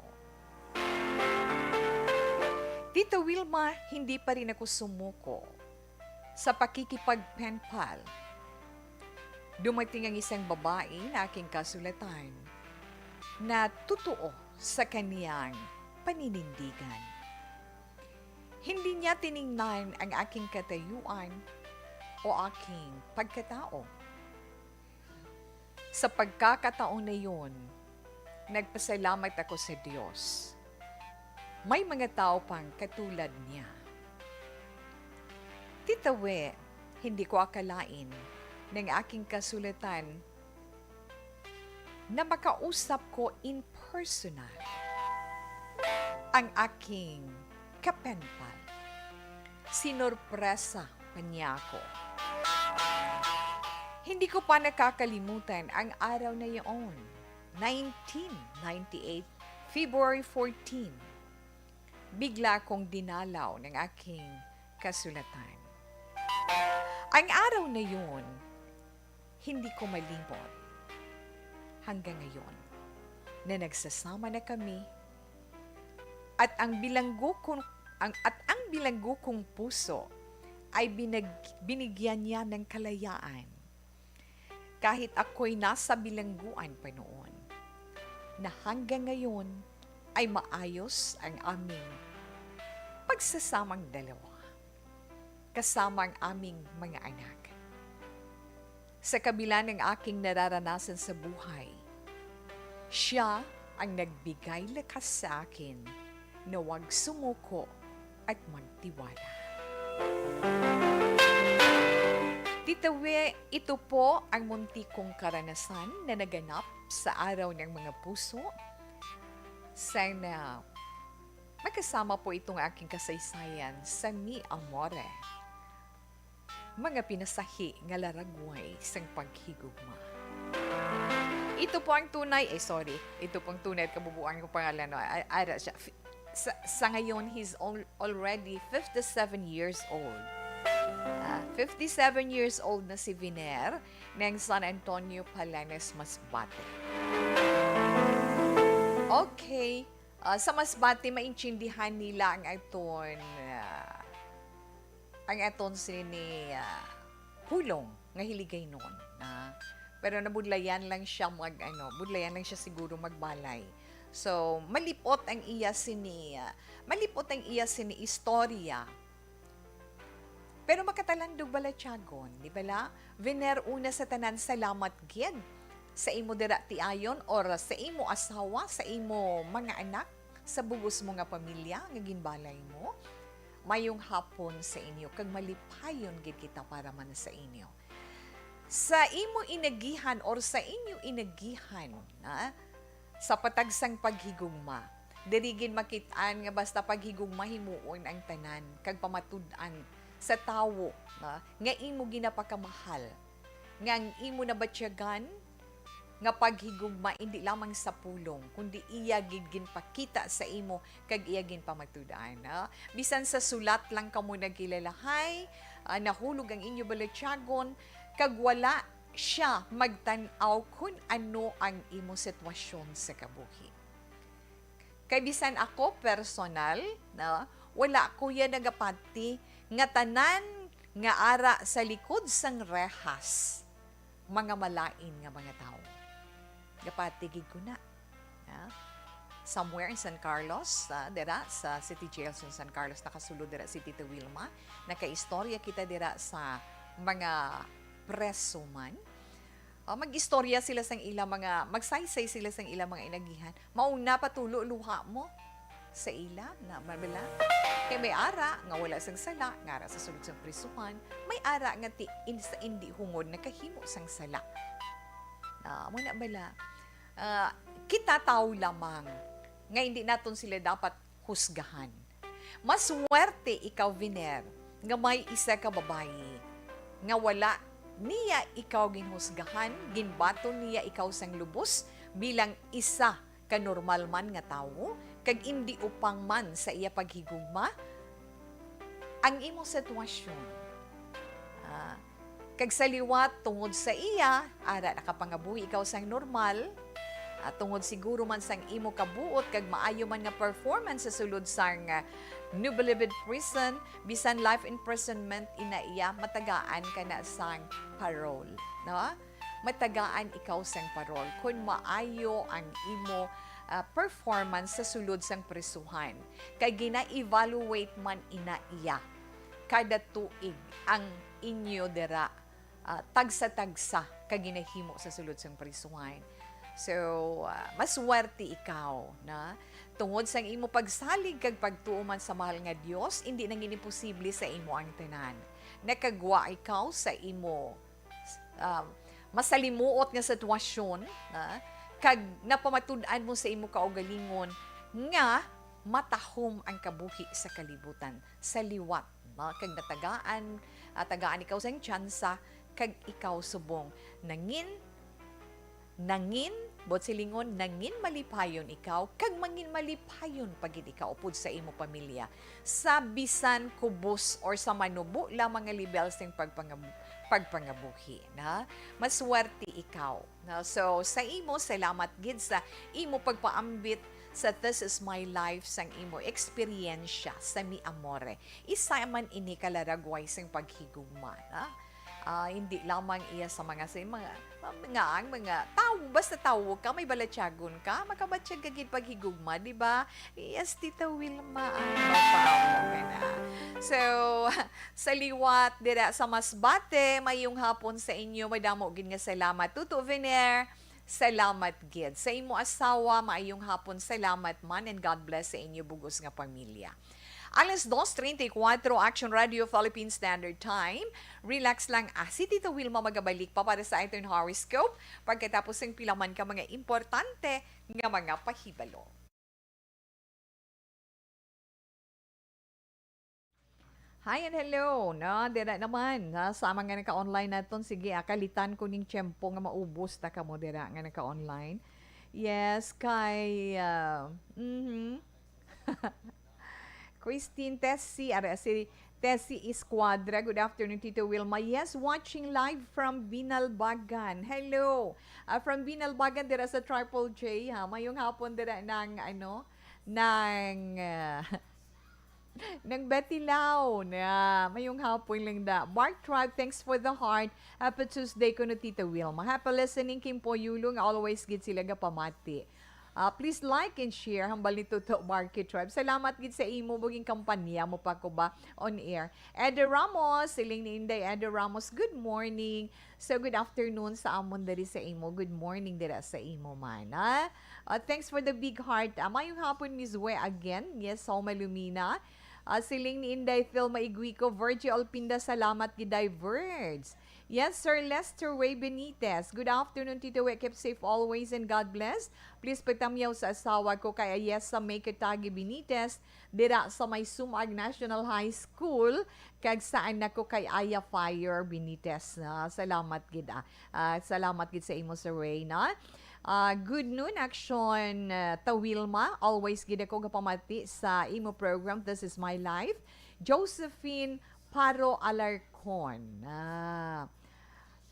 Tita Wilma, hindi pa rin ako sumuko sa pakikipag-pen pal. Dumating ang isang babae na aking kasulatan na totoo sa kaniyang paninindigan. Hindi niya tiningnan ang aking katayuan o aking pagkatao. Sa pagkakataon na yun, nagpasalamat ako sa Diyos. May mga tao pang katulad niya. Tita We, hindi ko akalain na ang aking kasulatan na makausap ko in personal ang aking ka-pen pal. Sinorpresa pa niya ako. Hindi ko pa nakakalimutan ang araw na iyon, nineteen ninety-eight, February fourteen. Bigla akong dinalaw ng aking kasulatan. Ang araw na yun, hindi ko malimot. hanggang ngayon na nagsasama na kami, at ang bilanggo kong, ang, at ang bilanggo kong puso ay binag-, binigyan niya ng kalayaan. Kahit ako'y nasa bilangguan pa noon, na hanggang ngayon ay maayos ang aming pagsasamang dalawa, kasama ang aming mga anak. Sa kabila ng aking nararanasan sa buhay, siya ang nagbigay lakas sa akin na huwag sumuko at magtiwala. Tita We, ito po ang munti kong karanasan na naganap sa Araw ng Mga Puso. Sana magkasama po itong aking kasaysayan sa Mi Amore, mga pinasahi nga laragway sang paghigugma. Ito po ang tunay, eh, sorry. Ito po ang tunay at kabubuan kong pangalan, no? A-, ara siya. F-, sa, sa ngayon, he's al-, already fifty-seven years old. Ah, fifty-seven years old na si Viner, ng San Antonio, Palanes, Masbate. Okay. Ah, sa Masbate, maintindihan nila ang aton, ah, ang aton sini, ah, pulong nga hiligaynon, ah. Pero nabudlayan lang siya mag, ano, budlayan lang siya siguro magbalay. So, malipot ang iya sini, ah, malipot ang iya sini istorya. Pero makatalandog bala, Tiagon, di bala? Vener, una sa tanan, salamat gid sa imo dira tiayon, or sa imo asawa, sa imo mga anak, sa bug-os mo nga pamilya nga ginbalay mo. Mayong hapon sa inyo, kag malipayon gid kita para man sa inyo. Sa imo inagihan or sa inyo inagihan, ha? Sa patagsang paghigugma, diri gid makit-an nga basta paghigugma himuon ang tanan, kag pamatud-an sa tawo, ha, nga imo ginapakamahal, nga ang imo nabatyagan nga paghigugma indi lamang sa pulong, kundi iya gid ginpakita sa imo kag iya ginpamatud-an, ha? Bisan sa sulat lang kamo nagkilalahay, ah, nahulog ang inyo balatyagon, kag wala siya magtan-aw kun ano ang imo sitwasyon sa kabuhi. Kay bisan ako personal, no, wala ko ya nagapati nga tanan nga ara sa likod sang rehas, mga malain nga mga tawo. Gapati gid ko na. Ha? Somewhere in San Carlos, ah, dira sa City Jail sa San Carlos, nakasulod dira si Tita Wilma. Nakaistorya kita dira sa mga preso man. Ah, mag-istorya sila sang ila mga, magsaysay sila sang ila mga inagihan. Mauna pa tulo luha mo sa ila, na mabala. Kay may ara nga wala sang sala, nga ara sa sulod sang prisuhan, may ara nga ti-, in-, sa indi hungod nakahimo sang sala. Na, mo na bala, ah, kita tawo lamang nga hindi naton sila dapat husgahan. Maswerte ikaw, Viner, nga may isa ka babayi nga wala niya ikaw ginhusgahan, ginbaton niya ikaw sang lubos bilang isa ka normal man nga tawo, kag indi upang man sa iya paghigugma ang imong sitwasyon. Ah, kag sa liwat, tungod sa iya, ara nakapangabuhi ikaw sang normal, ah, tungod siguro man sang imo kabuot kag maayo man nga performance sa sulod sang, ah, Nubilibid Prison, bisan life imprisonment ina iya, matagaan ka na sang parole, no? Matagaan ikaw sang parol kon maayo ang imo, ah, performance sa sulod sang prisuhan, kay gina-evaluate man ina iya kada tuig ang inyo dira, ah, tagsa-tagsa ka ginahimo sa sulod sang prisuhan. So, ah, maswerte ikaw, na tungod sang imo pagsalig kag pagtuo man sa mahal nga Dios, indi na gid imposible sa imo ang tanan. Nakagwa ikaw sa imo um, masalimuot nga sitwasyon, na, kag napamatud-an mo sa imo kaugalingon nga matahom ang kabuhi sa kalibutan, sa liwat, no? Kag natagaan, ah, tagaan ikaw sang tsansa, kag ikaw subong nangin, nangin, buot silingon, nangin malipayon ikaw, kag mangin malipayon pa gid ikaw upod sa imo pamilya, sa bisan kubos or sa manubo lamang nga level sing pagpangab-, pagpangabuhi, na maswerte ikaw, no? So, sa imo, salamat gid sa imo pagpaambit sa This Is My Life, sang imo eksperyensya sa Mi Amore. Isa man ini ka laragway sang paghigugma, na? Ah, hindi lamang iya sa mga, sa mga, mga, ang mga tawo, basta tawo ka, may balatyagon ka, makabatyag ka gid paghigugma, di ba? Yes, Tita Wilma, ang babaw ka na. So, sa liwat dira sa Masbate, mayong hapon sa inyo. Madamo gid nga salamat, Tuto Vener. Salamat gid. Sa imo asawa, maayong hapon. Salamat man, and God bless sa inyo bugos nga pamilya. Alas dos treinta y cuatro, Action Radio Philippine Standard Time. Relax lang, ah, si Tita Wilma magabalik pa para sa aton horoscope pagkatapos ng pila man ka mga importante nga mga pahibalo. Hi and hello, no? Dira naman, ha, sa mga naka-online naton, sige, ah, kalitan ko ning tiyempo nga maubos ta kamo dira nga naka-online. Yes, kay, ah, mhm. Christine Tessie, ara, si Tessie Escuadra. Good afternoon, Tito Wilma. Yes, watching live from Binalbagan. Hello. Ah, from Binalbagan, dira sa Triple J, ha. Mayong hapon dira ng, ano, ng, ah, ng Betilao na. Mayong hapon lang da. Mark Tribe, thanks for the heart. Happy Tuesday kuno, Tita Wilma. Happy listening, Kim Poyulo, nga always gid sila gapamati. Ah, please like and share, hambal ni Tuto Marky Tribe. Salamat gid sa imo, buging kampanya mo pa ko ba on air. Eder Ramos, siling ni Inday Eder Ramos, "Good morning." So, good afternoon sa amon diri sa imo. Good morning dira sa imo man, ah. Ah, thanks for the big heart. Ah, mayong hapon, Miss Wei, again. Yes, Soma Lumina. Ah, siling ni Inday Thelma Iguico, Virgie Olpinda, salamat gid, Diverge. Yes, Sir Lester Ray Benitez. Good afternoon, Tito Wei. Keep safe always and God bless. Please pagtamyaw sa asawa ko kay Ayesa May Katagi Benitez, dira sa may Sumag National High School, kag sa anak ko kay Aya Fire Benitez. Ah, salamat gid, ah. Ah, salamat gid sa imo, Sir Ray, na. Ah, good noon, Action, ah, Tawilma. Always gid ako gapamati sa imo program, This Is My Life. Josephine Paro Alarcon. Ah,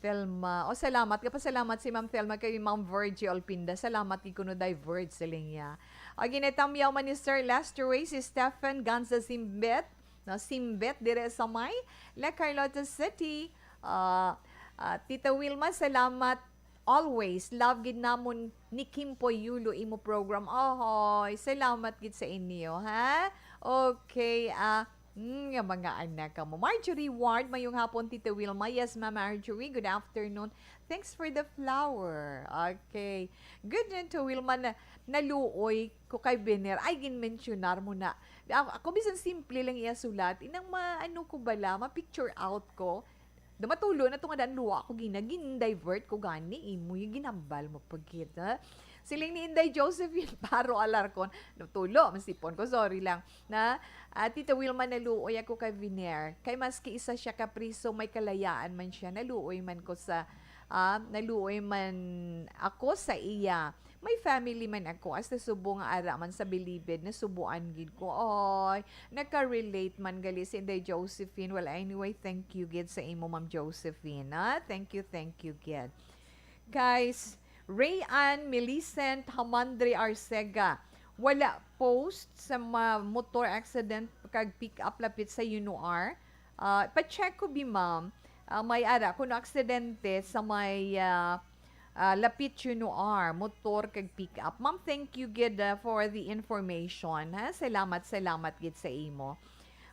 Thelma. O, salamat. Kapasalamat si Ma'am Thelma kay Ma'am Virgie Olpinda. Salamat gid kuno, Diverge, siling niya. O, ginatamyaw man ni Sir Lester Ray, si Stephen Ganza Simbet, no, Simbet, dire sa may La Carlota City. Ah, ah, Tita Wilma, salamat always. Love gid namon ni Kimpoy Yulo imo program. Ohoy, salamat gid sa inyo, ha? Okay, ah, mm, nga mga anak kamo. Marjorie Ward, mayong hapon, Tita Wilma. Yes, Ma'am Marjorie, good afternoon. Thanks for the flower. Okay. Good nun to, Wilma, na naluoy ko kay Biner. Ay, ginmensyonar mo na. A-, ako, bisan simple lang iya sulat, inang ma-, ano ko bala, ma-picture out ko. Da matulo na to nga daan luwa ko gina, gin-divert ko gani, imo yung ginambal mo pagkita. Siling ni Inday Josephine Paro Alarcon, natulo, masipon ko, sorry lang. Na, ah, Tita Wilma, naluoy ako kay Viner. Kay maski isa siya ka priso, may kalayaan man siya. Naluoy man ko sa, ah, naluoy man ako sa iya. May family man ako, hasta subong nga ara man sa bilibid, nasubuan gid ko. Oy, naka-relate man gali si Inday Josephine. Well, anyway, thank you gid sa imo, Ma'am Josephine, ah. Thank you, thank you gid. Guys, Ray Ann Millicent Hamandre Arcega, wala post sa ma-, motor accident kag pick-up lapit sa Yunuar. Ah, pa-check ko bi, ma'am. Ah, may ara kuno aksidente sa may, ah, ah, lapit Yunuar, motor kag pick-up. Ma'am, thank you gid, ah, for the information, ha. Salamat, salamat gid sa imo.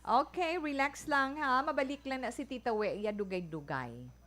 Okay, relax lang, ha. Mabalik lang na si Tita We, iya dugay-dugay.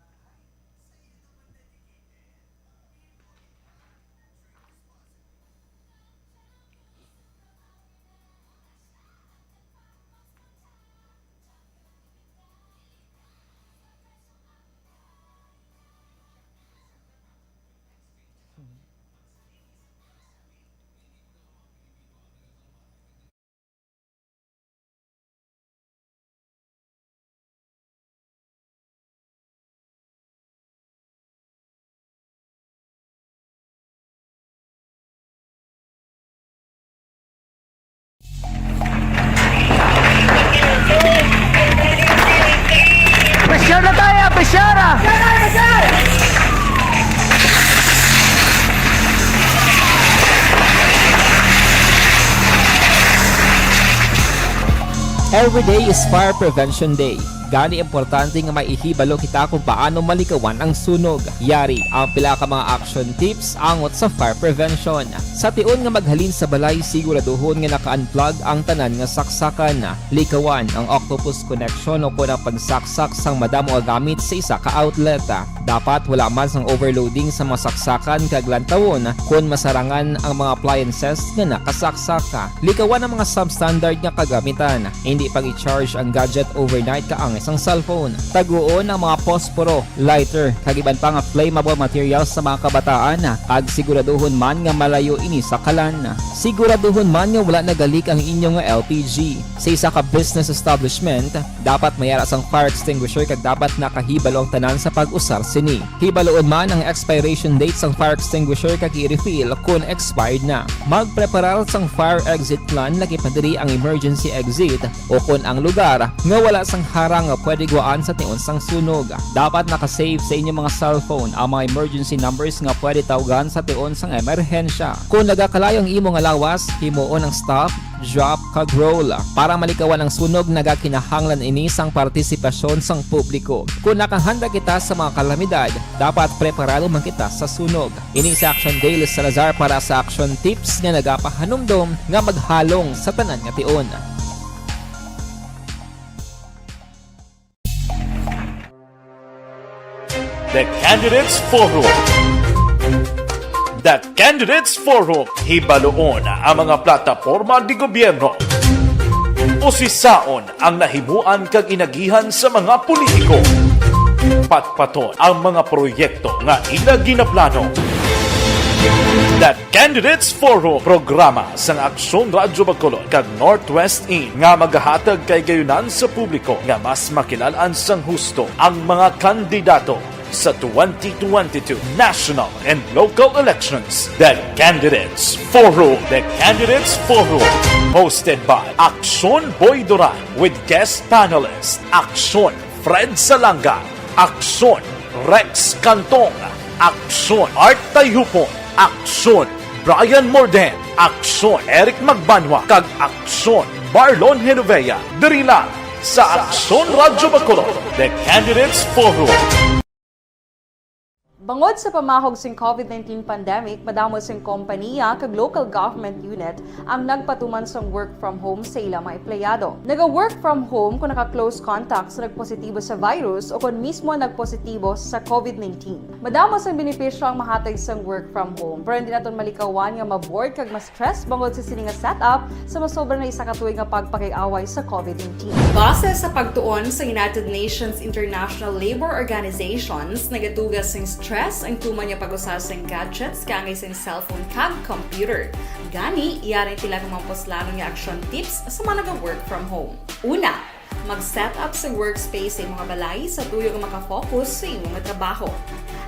Every day is Fire Prevention Day. Gani, importante nga maihibalo kita kung paano malikawan ang sunog. Yari ang pila ka mga action tips angot sa fire prevention. Sa tion nga maghalin sa balay, siguraduhon nga naka-unplug ang tanan nga saksakan. Likawan ang octopus connection o kon ang pagsaksak sang madamo nga gamit sa isa ka outlet. Dapat wala man sang overloading sa mga saksakan kag lantawon kon masarangan ang mga appliances nga nakasaksak. Likawan ang mga substandard nga kagamitan. Hindi pag-i-charge ang gadget overnight kaangay sang cellphone. Taguon ang mga posporo, lighter, kag iban pa nga flammable materials sa mga kabataan, kag siguraduhon man nga malayo ini sa kalan. Siguraduhon man nga wala nagalik ang inyo nga L P G. Sa isa ka business establishment, dapat may ara sang fire extinguisher kag dapat nakahibalo ang tanan sa pag-usar sini. Hibaluon man ang expiration date sang fire extinguisher kag i-refill kon expired na. Magpreparar sang fire exit plan, lakip na diri ang emergency exit, o kon ang lugar nga wala sang harang nga pwede guwaan sa tion sang sunog. Dapat naka-save sa inyo mga cellphone ang mga emergency numbers nga pwede tawgan sa tion sang emerhensya. Kon nagakalayo ang imo nga lawas, himuon ang stop, drop, kag roll. Para malikawan ang sunog, nagakinahanglan ini sang partisipasyon sang publiko. Kon nakahanda kita sa mga kalamidad, dapat preparado man kita sa sunog. Ini si Action Dale Salazar para sa Action Tips nga nagapahanumdom nga maghalong sa tanan nga tion. The Candidates Forum. The Candidates Forum. Hibaluon ang mga plataporma de gobyerno. Usisaon ang nahimuan kag inagihan sa mga politiko. Patpaton ang mga proyekto nga ila ginaplano. The Candidates Forum, programa sang Aksyon Radyo Bacolod kag Northwest In nga magahatag kahigayonan sa publiko nga mas makilal-an sang husto ang mga kandidato sa twenty twenty-two national and local elections. The Candidates Forum. The Candidates Forum, hosted by Aksyon Boy Duran with guest panelist Aksyon Fred Salanga, Aksyon Rex Cantong, Aksyon Art Tayupon, Aksyon Brian Morden, Aksyon Eric Magbanwa, kag Aksyon Marlon Genovea, diri lang sa Aksyon Radyo Bacolod, The Candidates Forum. Bangod sa pamahog sing covid nineteen pandemic, madamo sing kompanya kag local government unit ang nagpatuman sang work from home sa ila mga empleyado. Naga-work from home kon naka-close contact sa nagpositibo sa virus o kon mismo nagpositibo sa covid nineteen. Madamo sang benepisyo ang mahatag sang work from home, pero hindi naton malikawan nga ma-bored kag ma-stress bangod sa sini nga setup sa masobra na isa ka tuig nga pagpakig-away sa covid nineteen. Base sa pagtuon sa United Nations International Labor Organizations, nagatuga sing stress ang tuman nga pag-usa sing gadgets kaangay sing cellphone kag computer. Gani, yari ang pila ka mga puslanon nga action tips sa mga naga-work from home. Una, mag-set up sa workspace sa imo nga balay sa tuyo nga maka-focus sa imo nga trabaho.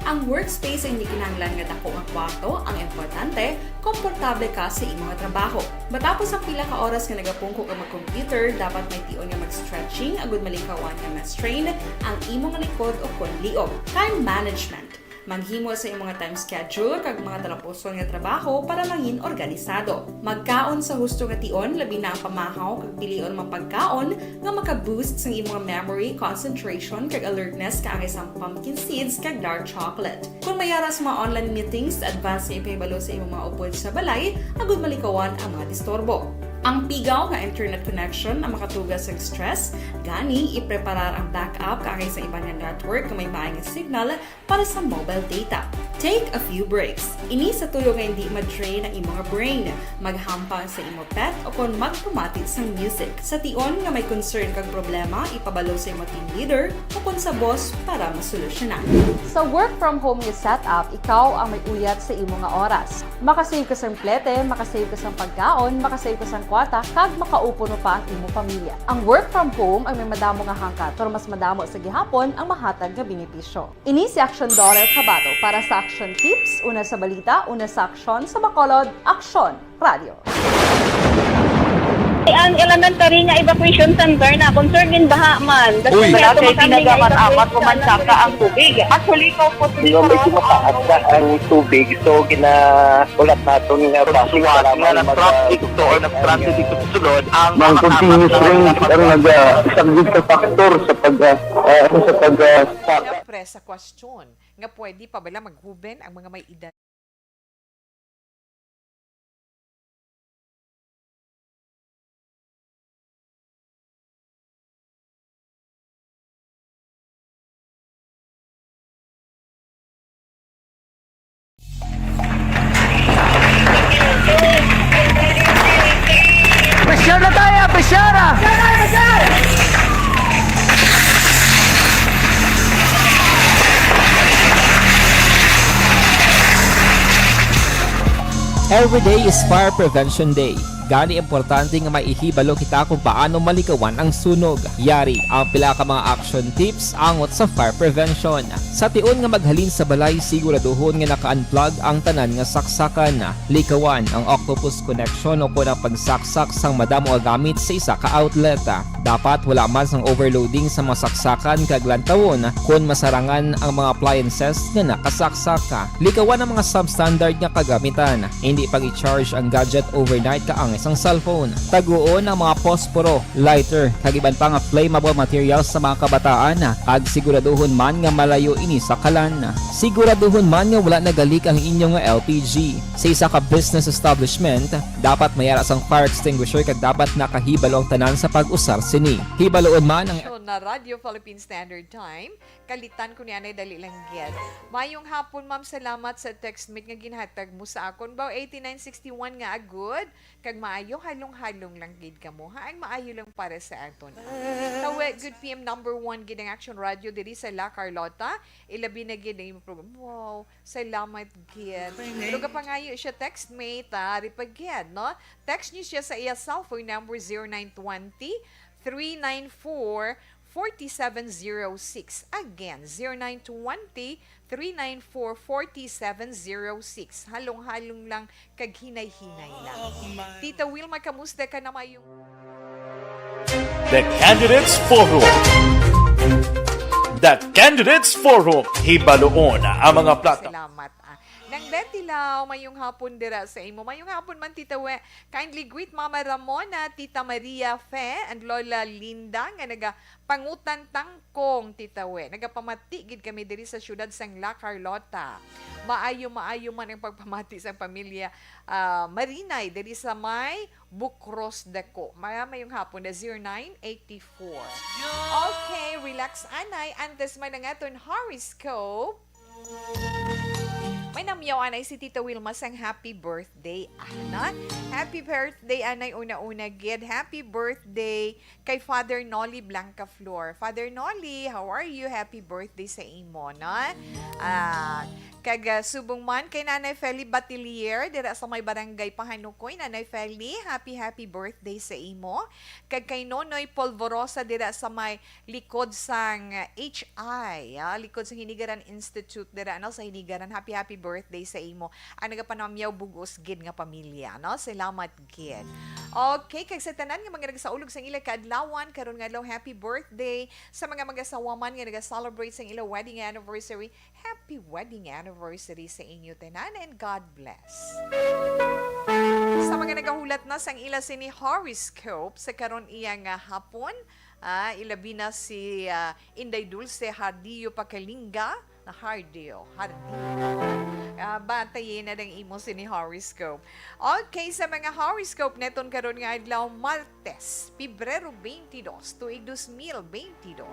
Ang workspace ay hindi kinahanglan nga dako nga kwarto, ang importante, komportable ka sa imo nga trabaho. Matapos ang pila ka oras nga nagapungko ka mag-computer, dapat may tion nga mag-stretching agud malikawan nga ma-strain ang imo nga likod o kon liog. Time management. Maghimo sa imo nga time schedule kag mga talapuson nga trabaho para mangin organisado. Magkaon sa husto nga tion, labi na ang pamahaw kag pilion ang mga pagkaon nga maka-boost sang imo nga memory, concentration, kag alertness kaangay sang pumpkin seeds kag dark chocolate. Kon may ara sa mga online meetings, advance nga ipahibalo sa imo mga upod sa balay agud malikawan ang mga disturbo. Ang pigaw nga internet connection ang makatuga sang stress, gani ipreparar ang backup kaangay sa iban nga network nga may maay nga signal para sa mobile data. Take a few breaks. Ini sa tuyo nga hindi ma-drain ang imo nga brain. Maghampang sa imo pet o kon magpamati sang music. Sa tion nga may concern kag problema, ipabalo sa imo team leader o kon sa boss para masolusyonan. Sa work from home nga setup, ikaw ang may uyat sa imo nga oras. Makasave ka sang plete, makasave ka sang pagkaon, makasave ka sang kwarta, kag makaupod pa ang imo pamilya. Ang work from home ay may madamo nga hangkat, pero mas madamo sa gihapon ang mahatag nga benepisyo. Ini si Aksyon Dorel Cabato para sa Aksyon Tips, una sa balita, una sa aksyon, sa Bacolod, Aksyon Radio. Ang elementary nga evacuation center na concern din baha man. Uy. Wala kay tinaga man amat o mansaka ang tubig. Actually, ko po, medyo mataas na ang tubig, so ginaulat naton nga basi nga nag-traffic to or nag-transit dito sa sulod ang mga continuous rain ang nag-, ah, isang big factor sa pag, ah, ah, sa pag, ah, sa Siyempre, sa question nga pwede pa bala maghuben ang mga may edad. Pressure na tayo, pressure ah! Every day is Fire Prevention Day. Gani, importante nga may ihibalo kita kung paano malikawan ang sunog. Yari ang pila ka mga action tips angot sa fire prevention. Sa tion nga maghalin sa balay, siguraduhon nga naka-unplug ang tanan nga saksakan. Likawan ang octopus connection o kon ang pagsaksak sang madamo nga gamit sa isa ka outlet. Dapat wala man sang overloading sa mga saksakan kag lantawon kon masarangan ang mga appliances nga nakasaksak. Likawan ang mga substandard nga kagamitan. Hindi pag-i-charge ang gadget overnight kaangay sang cellphone. Taguon ang mga posporo, lighter, kag iban pa nga flammable materials sa mga kabataan, kag siguraduhon man nga malayo ini sa kalan. Siguraduhon man nga wala nagalik ang inyo nga L P G. Sa isa ka business establishment, dapat may ara sang fire extinguisher kag dapat nakahibalo ang tanan sa pag-usar sini. Hibaloon man ang Show na Radyo Philippine Standard Time. Kalitan ko ni anay, dali lang gid. Mayong hapon, ma'am. Salamat sa text mate nga ginhatag mo sa akon. Baw eighty-nine sixty-one nga agud. Kag maayo, halong-halong lang gid kamo, ha? Ang maayo lang para sa aton. Tawe, good P M number one gid ang Action Radio diri sa La Carlota. Ilabi na gid ang imong program. Wow, salamat gid. Pero kapangayo siya, text mate, ah, ari pa gid, no? Text niyo siya sa iya cellphone number, zero nine twenty, three nine four, forty-seven zero six. Again, zero nine twenty, three nine four, forty-seven zero six. Halong-halong lang kag hinay-hinay lang. Tita Wilma, kamusta ka na, mayong The Candidates Forum. The Candidates Forum. Hibaloon ang mga plata. Salamat, ah. Nang Betty Lau, mayong hapon dira sa imo. Mayong hapon man, Tita We. Kindly greet Mama Ramona, Tita Maria Fe, and Lola Linda nga naga pangutan tangkong, Tita We. Nagapamati gid kami diri sa siyudad sang La Carlota. Maayo, maayo man ang pagpamati sang pamilya, ah, Marinay diri sa may Bukros Dako. Maya mayong hapon na zero nine eighty-four. Okay, relax anay. Antes man ang aton horoscope. May namyaw anay si Tita Wilma sang happy birthday, ah, no? Happy birthday, anay, una-una gid. Happy birthday kay Father Nolly Blancaflor. Father Nolly, how are you? Happy birthday sa imo, no? Ah, kag, ah, subong man kay Nanay Feli Batilier dira sa may barangay Pahanukoy. Nanay Feli, happy, happy birthday sa imo. Kag kay Nonoy Polvorosa dira sa may likod sang H I, ah, likod sa Hinigaran Institute dira, ano, sa Hinigaran. Happy, happy birthday sa imo. Ang nagapanamyaw, bug-os gid nga pamilya, no? Salamat gid. Okay, kag sa tanan nga mga nagsaulog sang ila kaadlawan karon nga adlaw, happy birthday. Sa mga mag-asawa man nga naga-celebrate sang ila wedding anniversary, happy wedding anniversary sa inyo tanan, and God bless. Sa mga nagahulat na sang ila sini horoscope sa karon iya nga hapon, ah, ilabi na si, ah, Inday Dulce Hardillo Pacalinga, na Hardillo, Hardillo. Ah, batayin na ang imo sini horoscope. Okay, sa mga horoscope neton karon nga adlaw, Martes, Pebrero twenty-two, tuig dos mil twenty-two.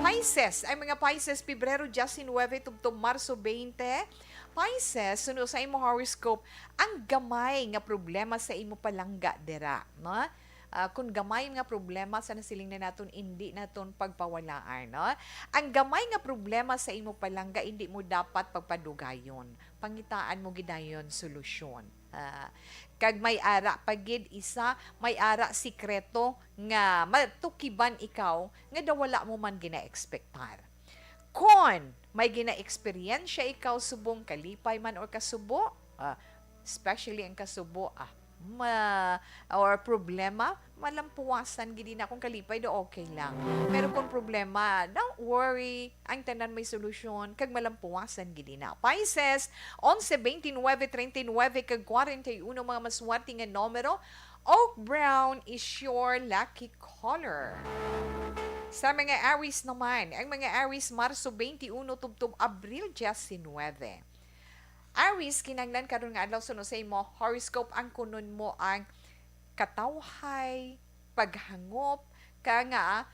Pisces, ang mga Pisces, Pebrero diecinuebe tubtob Marso twenty. Pisces, suno sa imo horoscope, ang gamay nga problema sa imo palangga dira, no? Ah, kun gamay nga problema, sa nasiling na naton, indi naton pagpawalaan, no? Ang gamay nga problema sa imo palangga, indi mo dapat pagpadugayon. Pangitaan mo gid dayon solusyon. Ah, kag may ara pa gid isa, may ara sikreto nga matukiban ikaw nga daw wala mo man gina-ekspektar. Kon may gina-eksperyensya ikaw subong kalipay man or kasubo, ah, especially ang kasubo, ah, ma-, or problema, malampuwasan gid na. Kung kalipay, do okay lang. Pero kung problema, don't worry. Ang tanan may solusyon, kag malampuwasan gid na. Pisces, onse, veintinuebe, treinta y nueve, kag kwarenta y uno, mga maswerte nga numero. Oak brown is your lucky color. Sa mga Aries naman, ang mga Aries, Marso twenty-one tubtob Abril diecinuebe. Aries, kinahanglan karon nga adlaw, suno sa imo horoscope, angkunon mo ang katawhay, paghangop, ka nga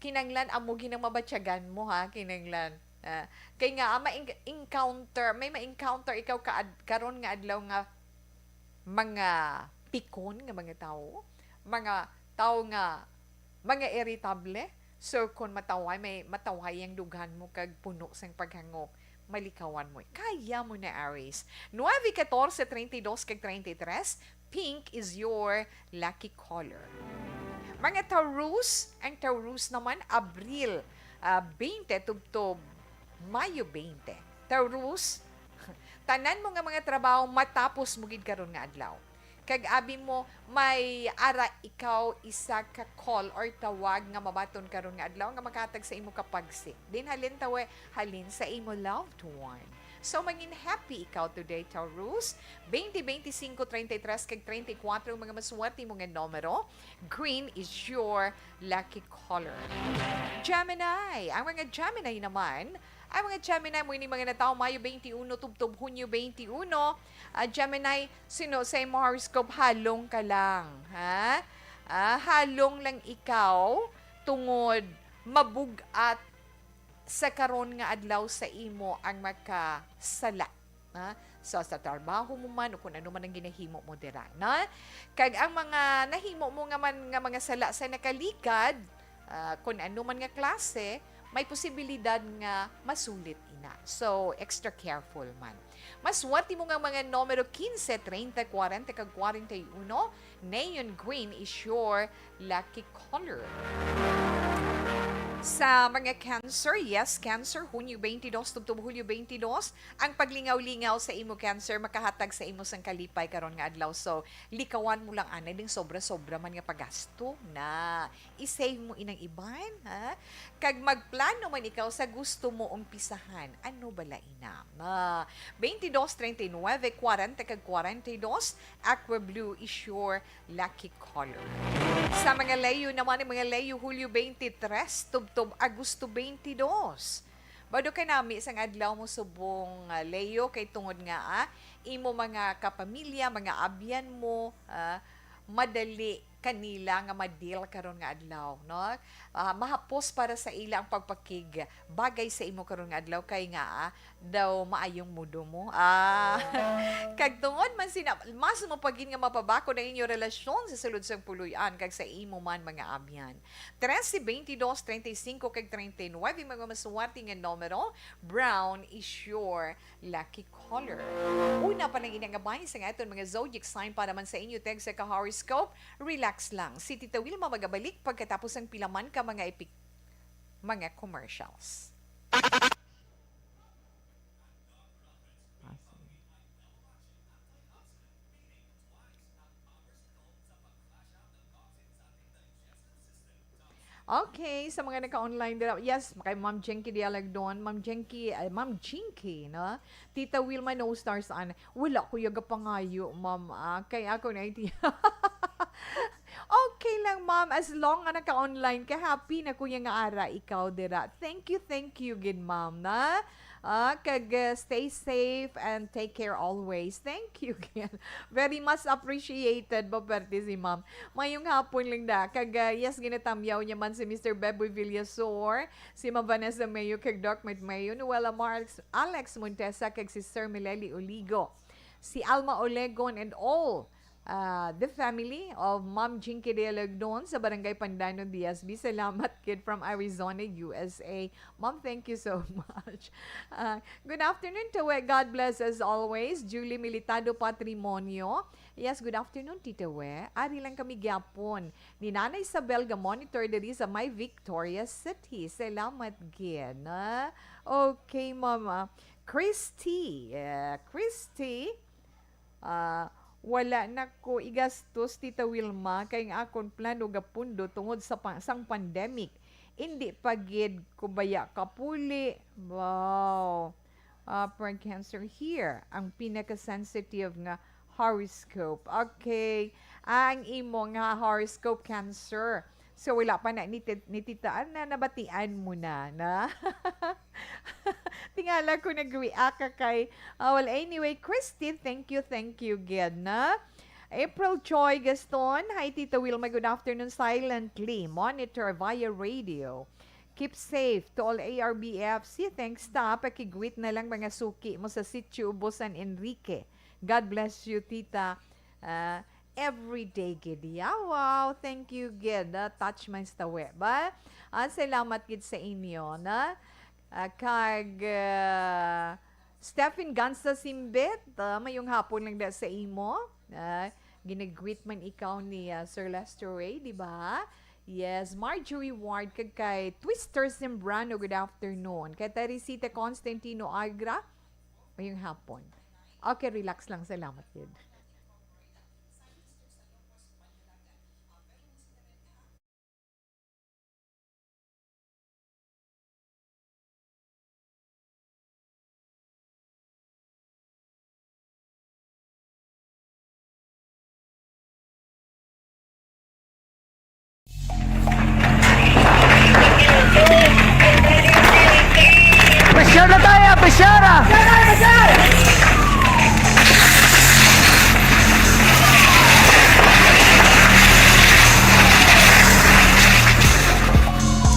kinahanglan amo gid ang mabatyagan mo, ha, kinahanglan. Ah, kay nga, ah, ma-, encounter, may ma-encounter ikaw ka ad-, karon nga adlaw nga mga pikon nga mga tawo, mga tawo nga mga iritable. So, kung matawhay, may matawhay ang dughan mo kag puno sang paghangop, malikawan mo. Kaya mo na, Aries. Nueve, catorce, treinta y dos, kag treinta y tres, pink is your lucky color. Mga Taurus, ang Taurus naman, Abril, ah, twenty tubtob Mayo twenty. Taurus, tanan mo nga mga trabaho matapos mo gid karon nga adlaw. Kag abi mo, may ara ikaw isa ka call or tawag nga mabaton karon nga adlaw nga makahatag sa imo kapagsi. Din halin tawe, halin sa imo loved one. So, mangin happy ikaw today, Taurus. Twenty, twenty-cinco, treinta y tres, kag treinta y cuatro ang mga maswerte mo nga numero. Green is your lucky color. Gemini. Ang mga Gemini naman, ang mga Gemini mo ini mga natawo Mayo twenty-one tubtob Hunyo twenty-one. Ah, Gemini, suno sa imo horoscope, halong ka lang, ha? Ah, halong lang ikaw tungod mabug-at sa karon nga adlaw sa imo ang makasala. Ha? So, sa trabaho mo man o kung ano man ang ginahimo mo dira, na? Kag ang mga nahimo mo nga man nga mga sala sa nakaligad, ah, kung ano man nga klase, may posibilidad nga masulit ina. So, extra careful man. Maswerte mo nga mga numero quince, treinta, cuarenta, kag cuarenta y uno. Neon green is your lucky color. Sa mga Cancer, yes, Cancer, Hunyo twenty-two tubtob Hulyo twenty-two, ang paglingaw-lingaw sa imo, Cancer, makahatag sa imo sang kalipay karon nga adlaw. So, likawan mo lang anay ding sobra-sobra man nga pagasto na. I-save mo inang iban, ha? Kag magplano man ikaw sa gusto mo umpisahan. Ano bala ina? Ah, twenty-two, treinta y nueve, cuarenta kag cuarenta y dos, aqua blue is your lucky color. Sa mga Leo naman, ang mga Leo, Hulyo twenty-three tubtob Agosto twenty-two. Bado kay nami sang adlaw mo subong, ah, Leo, kay tungod nga, ah, imo mga kapamilya, mga abyan mo, ah, madali kanila nga ma-deal karon nga adlaw, no? Ah, mahapos para sa ila ang pagpakigbagay sa imo karon nga adlaw kay nga, ah, daw maayong mudo mo. Ah, kag tungod man sina, mas mo pa gid nga mapabakod ang inyo relasyon sa sulod sang puloy-an kag sa imo man mga abyan. Trese, twenty-dos, treinta y cinco, kag treinta y nueve, mga maswerte nga numero. Brown is your lucky color. Una pa lang ini nga bahin sang aton mga zodiac sign para man sa inyo tag sa ka-horoscope. Relax lang. Si Tita Wilma magabalik pagkatapos ang pila man ka mga epic, mga commercials. Okay, sa mga naka-online dira, yes, kay Ma'am Jinky Dialagdon, Ma'am Jinky, ay, Ma'am Jinky, no? Tita Wilma, no stars an. Wala ko yaga pangayo, ma'am, ah. Kay ako na iti-, okay lang, ma'am, as long nga naka-online ka, happy na ko ya nga ara ikaw dira. Thank you, thank you gid, ma'am, na. Ah, kag, uh, stay safe and take care always. Thank you, Ken. Very much appreciated, ba, perte si ma'am. Mayong hapon lang da. Kag, uh, yes, ginatamyaw niya man si Mister Beboy Villasor, si Ma'am Vanessa Mayo, kag Doc Matt Mayo, Noel Amar, Alex, Alex Montesa, kag si Sir Mileli Oligo, si Alma Olegon, and all uh, the family of Ma'am Jinky Dialagdon sa Barangay Pandanon, D S B. Salamat kid from Arizona, U S A. Ma'am, thank you so much. Uh, good afternoon, Tita We. God bless as always. Julie Militado Patrimonio. Yes, good afternoon, Tita We. Ari lang kami gyapon ni Nanay Isabel ga monitor diri sa may Victoria City. Salamat gid, ah. Okay, Mama. Christy. Uh, Christy. Ah, Wala na ko igastos, Tita Wilma, kay ang akon plano gapundo tungod sa pa-, sang pandemic. Indi pa gid ko baya kapuli. Wow. Ah, for Cancer here, ang pinaka-sensitive nga horoscope. Okay. Ah, ang imo nga horoscope, Cancer. So, wala pa na ni, ni Tita Ana, nabatian mo na, na? Tingala ko nag-react ka kay, ah, well, anyway, Christy, thank you, thank you, gid, na? April Joy Gaston, hi, Tita Wilma, good afternoon, silently, monitor via radio. Keep safe to all A R B F C. Thanks, ta. Pakigreet na lang mga suki mo sa Sitio Ubo, San Enrique. God bless you, Tita. Ah, everyday gid. Yeah, wow. Thank you, gid. Ah, touch my stawe. Ba? Ah, salamat gid sa inyo, na? Ah, kag, ah, Stephen Gansa Simbit, ah, mayong hapon lang da sa imo. Ah, ginagreet man ikaw ni, ah, Sir Lester Ray, di ba? Yes, Marjorie Ward, kag kay Twister Sembrano, good afternoon. Kay Teresita Constantino Agra, mayong hapon. Okay, relax lang. Salamat, gid. Pressure na tayo, pressure, ah!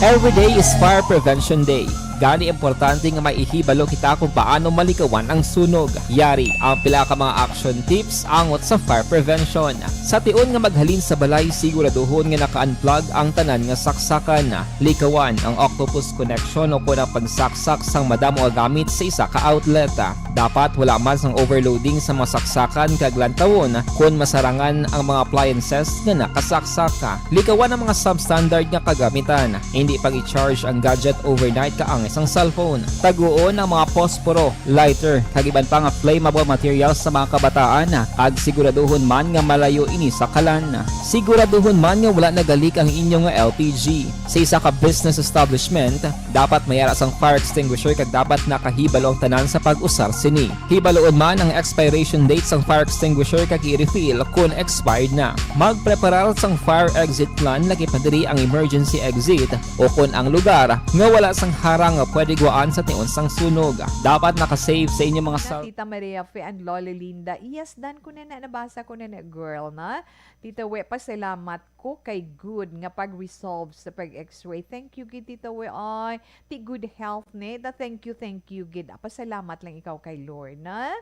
Every day is Fire Prevention Day. Gani, importante nga maihibalo kita kung paano malikawan ang sunog. Yari ang pila ka mga action tips angot sa fire prevention. Sa tion nga maghalin sa balay, siguraduhon nga naka-unplug ang tanan nga saksakan. Likawan ang octopus connection o kon ang pagsaksak sang madamo nga gamit sa isa ka outlet. Dapat wala man sang overloading sa mga saksakan kag lantawon kon masarangan ang mga appliances nga nakasaksak. Likawan ang mga substandard nga kagamitan. Hindi pag-i-charge ang gadget overnight kaangay sang cellphone. Taguon ang mga posporo, lighter, kag iban pa nga flammable materials sa mga kabataan, kag siguraduhon man nga malayo ini sa kalan. Siguraduhon man nga wala nagalik ang inyo nga L P G. Sa isa ka business establishment, dapat may ara sang fire extinguisher kag dapat nakahibalo ang tanan sa pag-usar sini. Hibaluon man ang expiration date sang fire extinguisher kag i-refill kon expired na. Magpreparar sang fire exit plan, lakip na diri ang emergency exit o kon ang lugar nga wala sang harang nga pwede guwaan sa tion sang sunog. Dapat naka-save sa inyo mga Na cell Tita Maria Fe and Lola Linda, iyasdan ko na na, nabasa ko na na, girl, na? Tita We, pasalamat ko kay good nga pag-resolve sa pag-X-ray. Thank you gid, Tita We, ay. Ti good health, ne? Da, thank you, thank you gid. Ah, pasalamat lang ikaw kay Lord, na?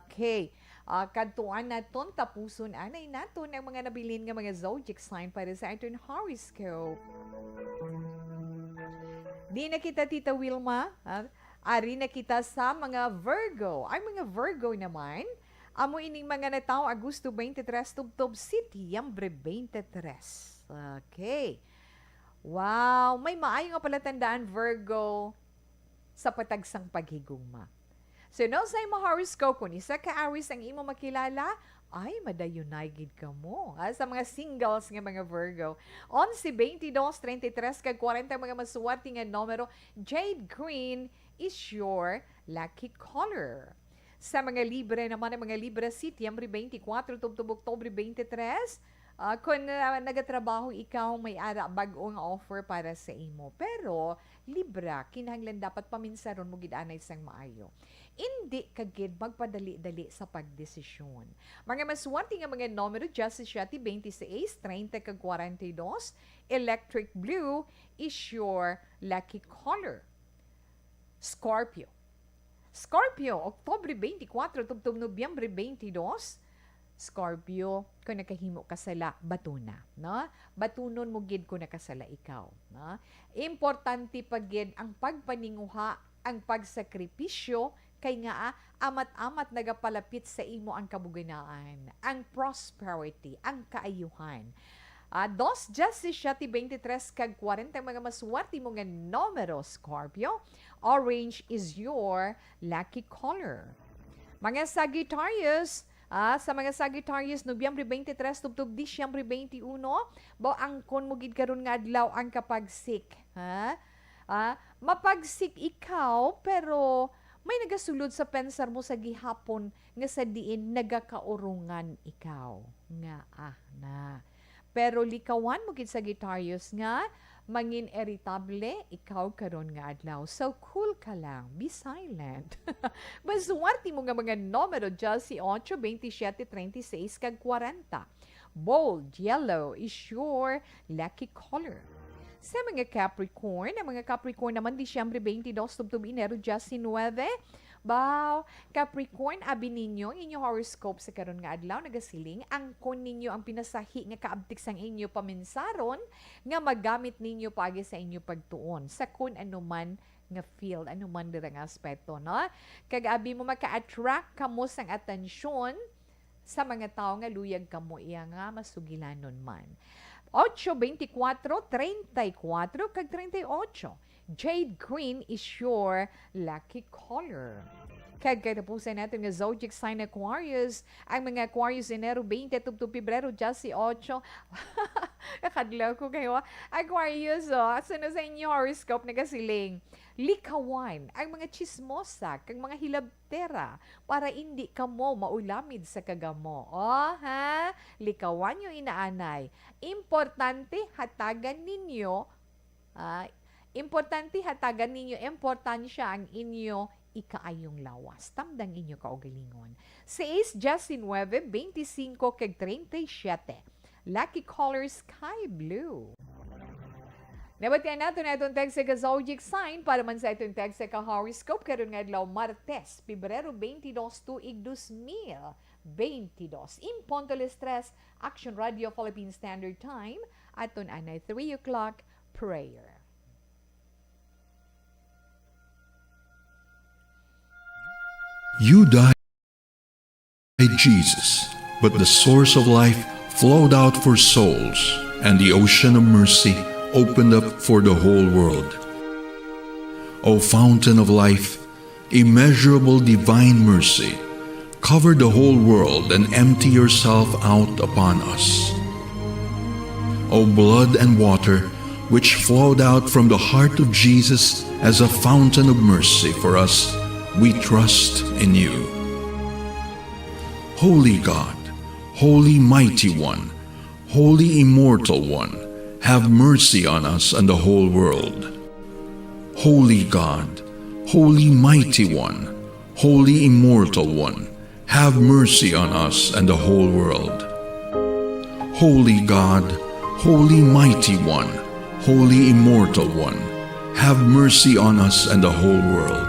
Okay. Ah, kadtuan naton, tapuson anay naton ang mga nabilin nga mga zodiac sign para sa aton horoscope. Di na kita, Tita Wilma, ah, ari na kita sa mga Virgo. Ang mga Virgo naman, amo ining mga natawo Agosto twenty-three tubtob Setyembre twenty-three. Okay. Wow, may maayo nga palatandaan, Virgo, sa patag sang paghigugma. So, no, sa imo horoscope, kung isa ka Aries ang imo makilala, ay, madayunay gid kamo. Ah, sa mga singles nga mga Virgo, onse, twenty-dos, treinta y tres, kag kwarenta ang mga maswerte nga numero, jade green is your lucky color. Sa mga Libra naman, ang mga Libra, Setyembre twenty-four tubtob Oktubre twenty-three, ah, kung, ah, nagatrabaho ikaw, may ara bag-o nga offer para sa imo. Pero, Libra, kinahanglan dapat paminsaron mo gid anay sang maayo. Indi ka gid magpadali-dali sa pagdesisyon. Mga maswerte nga mga numero, diyasisiete, twenty-sais, treinta kag kwarenta y dos, electric blue is your lucky color. Scorpio. Scorpio, Oktubre twenty-four tubtob Nobyembre twenty-two, Scorpio, kung nakahimo ka sala, batuna, no? Batunon mo gid kung nakasala ikaw, no? Importante pa gid ang pagpaninguha, ang pagsakripisyo, kay nga, ah, amat-amat nagapalapit sa imo ang kabuginaan, ang prosperity, ang kaayuhan. Ah, dos, diyasisiete, twenty-tres, kag kwarenta ang mga maswerte mo nga numero, Scorpio. Orange is your lucky color. Mga Sagittarius, Ah, sa mga Sagittarius, Nobyembre twenty-three tubtob Disyembre twenty-one, baw angkon mo gid karon nga adlaw ang kapagsik, ha? Ah, mapagsik ikaw, pero may nagasulod sa pensar mo sa gihapon nga sa diin nagakaurungan ikaw. Nga, ah, na. Pero likawan mo gid, Sagittarius, nga mangin-iritable ikaw karon nga adlaw. So, cool ka lang. Be silent. Maswerte mo nga mga numero, eighteen, twenty-seven, thirty-six, kag forty. Bold, yellow is your lucky color. Sa mga Capricorn, ang mga Capricorn naman, Disyembre twenty-two tubtob Enero diecinuebe, Baw, Capricorn, abi ninyo ang inyo horoscope sa karon nga adlaw nagasiling, angkon ninyo ang pinasahi nga kaabtik sang inyo paminsaron nga magamit ninyo paagi sa inyo pagtuon sa kun ano man nga field, ano man dira nga aspeto, no? Kag abi mo maka-attract kamo sang atensyon sa mga tawo nga luyag kamo iya nga masugilanon man. Ocho, twenty-four, treinta y cuatro, kag treinta y ocho. Jade green is your lucky color. Kag katapusan natin nga zodiac sign, Aquarius. Ang mga Aquarius, Enero twenty tubtob Pebrero dieciocho. Nakadlaw ko kayo. Aquarius, oh, asa na sa inyo horoscope nagasiling? Likawan ang mga chismosa kag mga hilabtera para indi kamo maulamid sa kagamo. Oh, ha? Likawan nyo inaanay. Importante hatagan ninyo, ah, importante hatagan ninyo importansya ang inyo ikaayong lawas. Tamdang inyo kaugalingon. Seis, diecinuebe, veinticinco, kag treinta y siete. Lucky color, sky blue. Nabatian nato na itong text sa zodiac sign para man sa itong text sa horoscope karon nga adlaw, Martes, Pebrero twenty-two, tuig dos mil twenty-two. In punto alas tres, Action Radio Philippine Standard Time, aton anay three o'clock prayer. You died, Jesus, but the source of life flowed out for souls, and the ocean of mercy opened up for the whole world. O fountain of life, immeasurable divine mercy, cover the whole world and empty yourself out upon us. O blood and water, which flowed out from the heart of Jesus as a fountain of mercy for us, we trust in you. Holy God, Holy Mighty One, Holy Immortal One, have mercy on us and the whole world. Holy God, Holy Mighty One, Holy Immortal One, have mercy on us and the whole world. Holy God, Holy Mighty One, Holy Immortal One, have mercy on us and the whole world.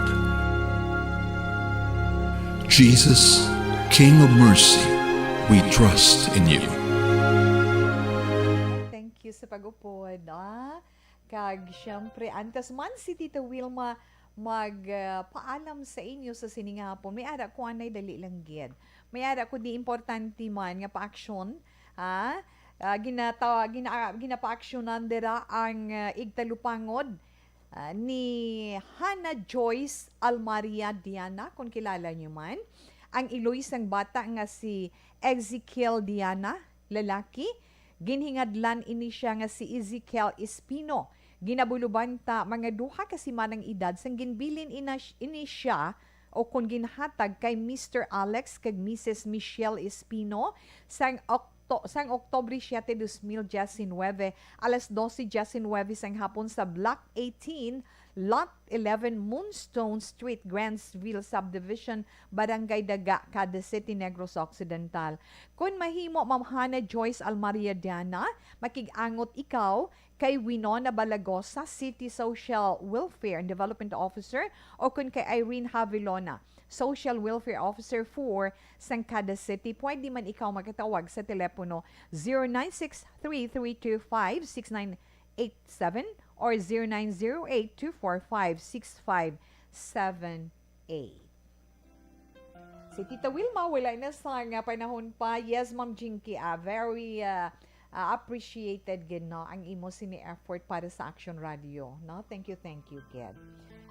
Jesus, King of mercy, we trust in you. Thank you sa pag-upod, ah. Kag, syempre, antes man si Tita Wilma mag, ah, paalam sa inyo sa sining hapon, may ara ko anay dali lang gid. May ara ko di importante man nga pa-action, ha? Ah, ginata-, gina-, ginapa-actionan dira ang, ah, igtalupangod, ah, ni Hannah Joyce Almaria Diana, kung kilala niyo man. Ang iloy sang bata nga si Ezekiel Diana, lalaki, ginhingadlan ini siya nga si Ezekiel Espino. Ginabuloban ta mga duha ka semanang edad sang ginbilin ina-, ini siya o kon ginhatag kay Mister Alex kag Missus Michelle Espino sang Okto-, sang Oktobre siete, dos mil diecinuebe, alas doce diecinuebe sang hapon sa Block eighteen, Lot eleven, Moonstone Street, Grantsville Subdivision, Barangay Daga, Cadiz City, Negros Occidental. Kon mahimo, Ma'am Hannah Joyce Almaria Diana, makig-angot ikaw kay Winona Balagosa, City Social Welfare and Development Officer, o kon kay Irene Havilona, Social Welfare Officer four, sang Cadiz City. Pwede man ikaw makatawag sa telepono zero nine six three three two five six nine eight seven or zero nine zero eight two four five six five seven eight. Si Tita Wilma, wala na sa nga panahon pa. Yes, Ma'am Jinky, ah, very, ah, ah, appreciated gid, no, ang imo sini effort para sa Action Radio, no? Thank you, thank you gid.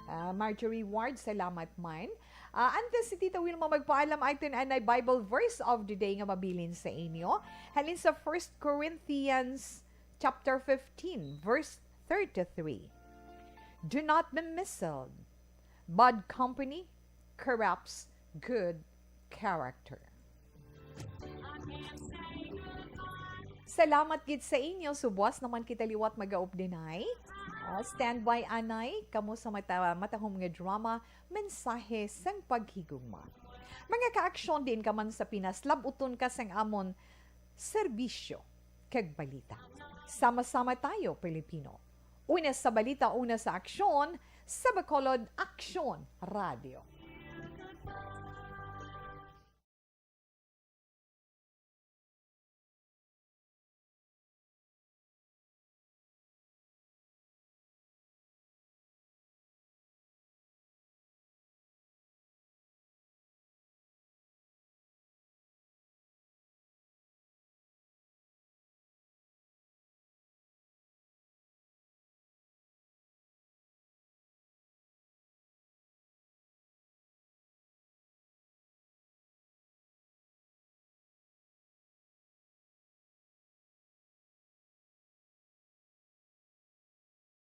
Ah, Marjorie Ward, salamat man. Ah, antes si Tita Wilma magpaalam, aton anay Bible verse of the day nga mabilin sa inyo. Halin sa First Corinthians chapter fifteen, verse thirty-three. "Do not be misled. Bad company corrupts good character." Salamat gid sa inyo. Subwas naman kita liwat magaupdinay. Ah, standby anay kamo sa mata, matahom nga drama, Mensahe sang Paghigugma. Mga kaaksyon, diin ka man sa Pinas, lab-uton ka sang amon serbisyo kag balita. Sama-sama tayo, Pilipino. Una sa balita, una sa aksyon, sa Bacolod Aksyon Radio.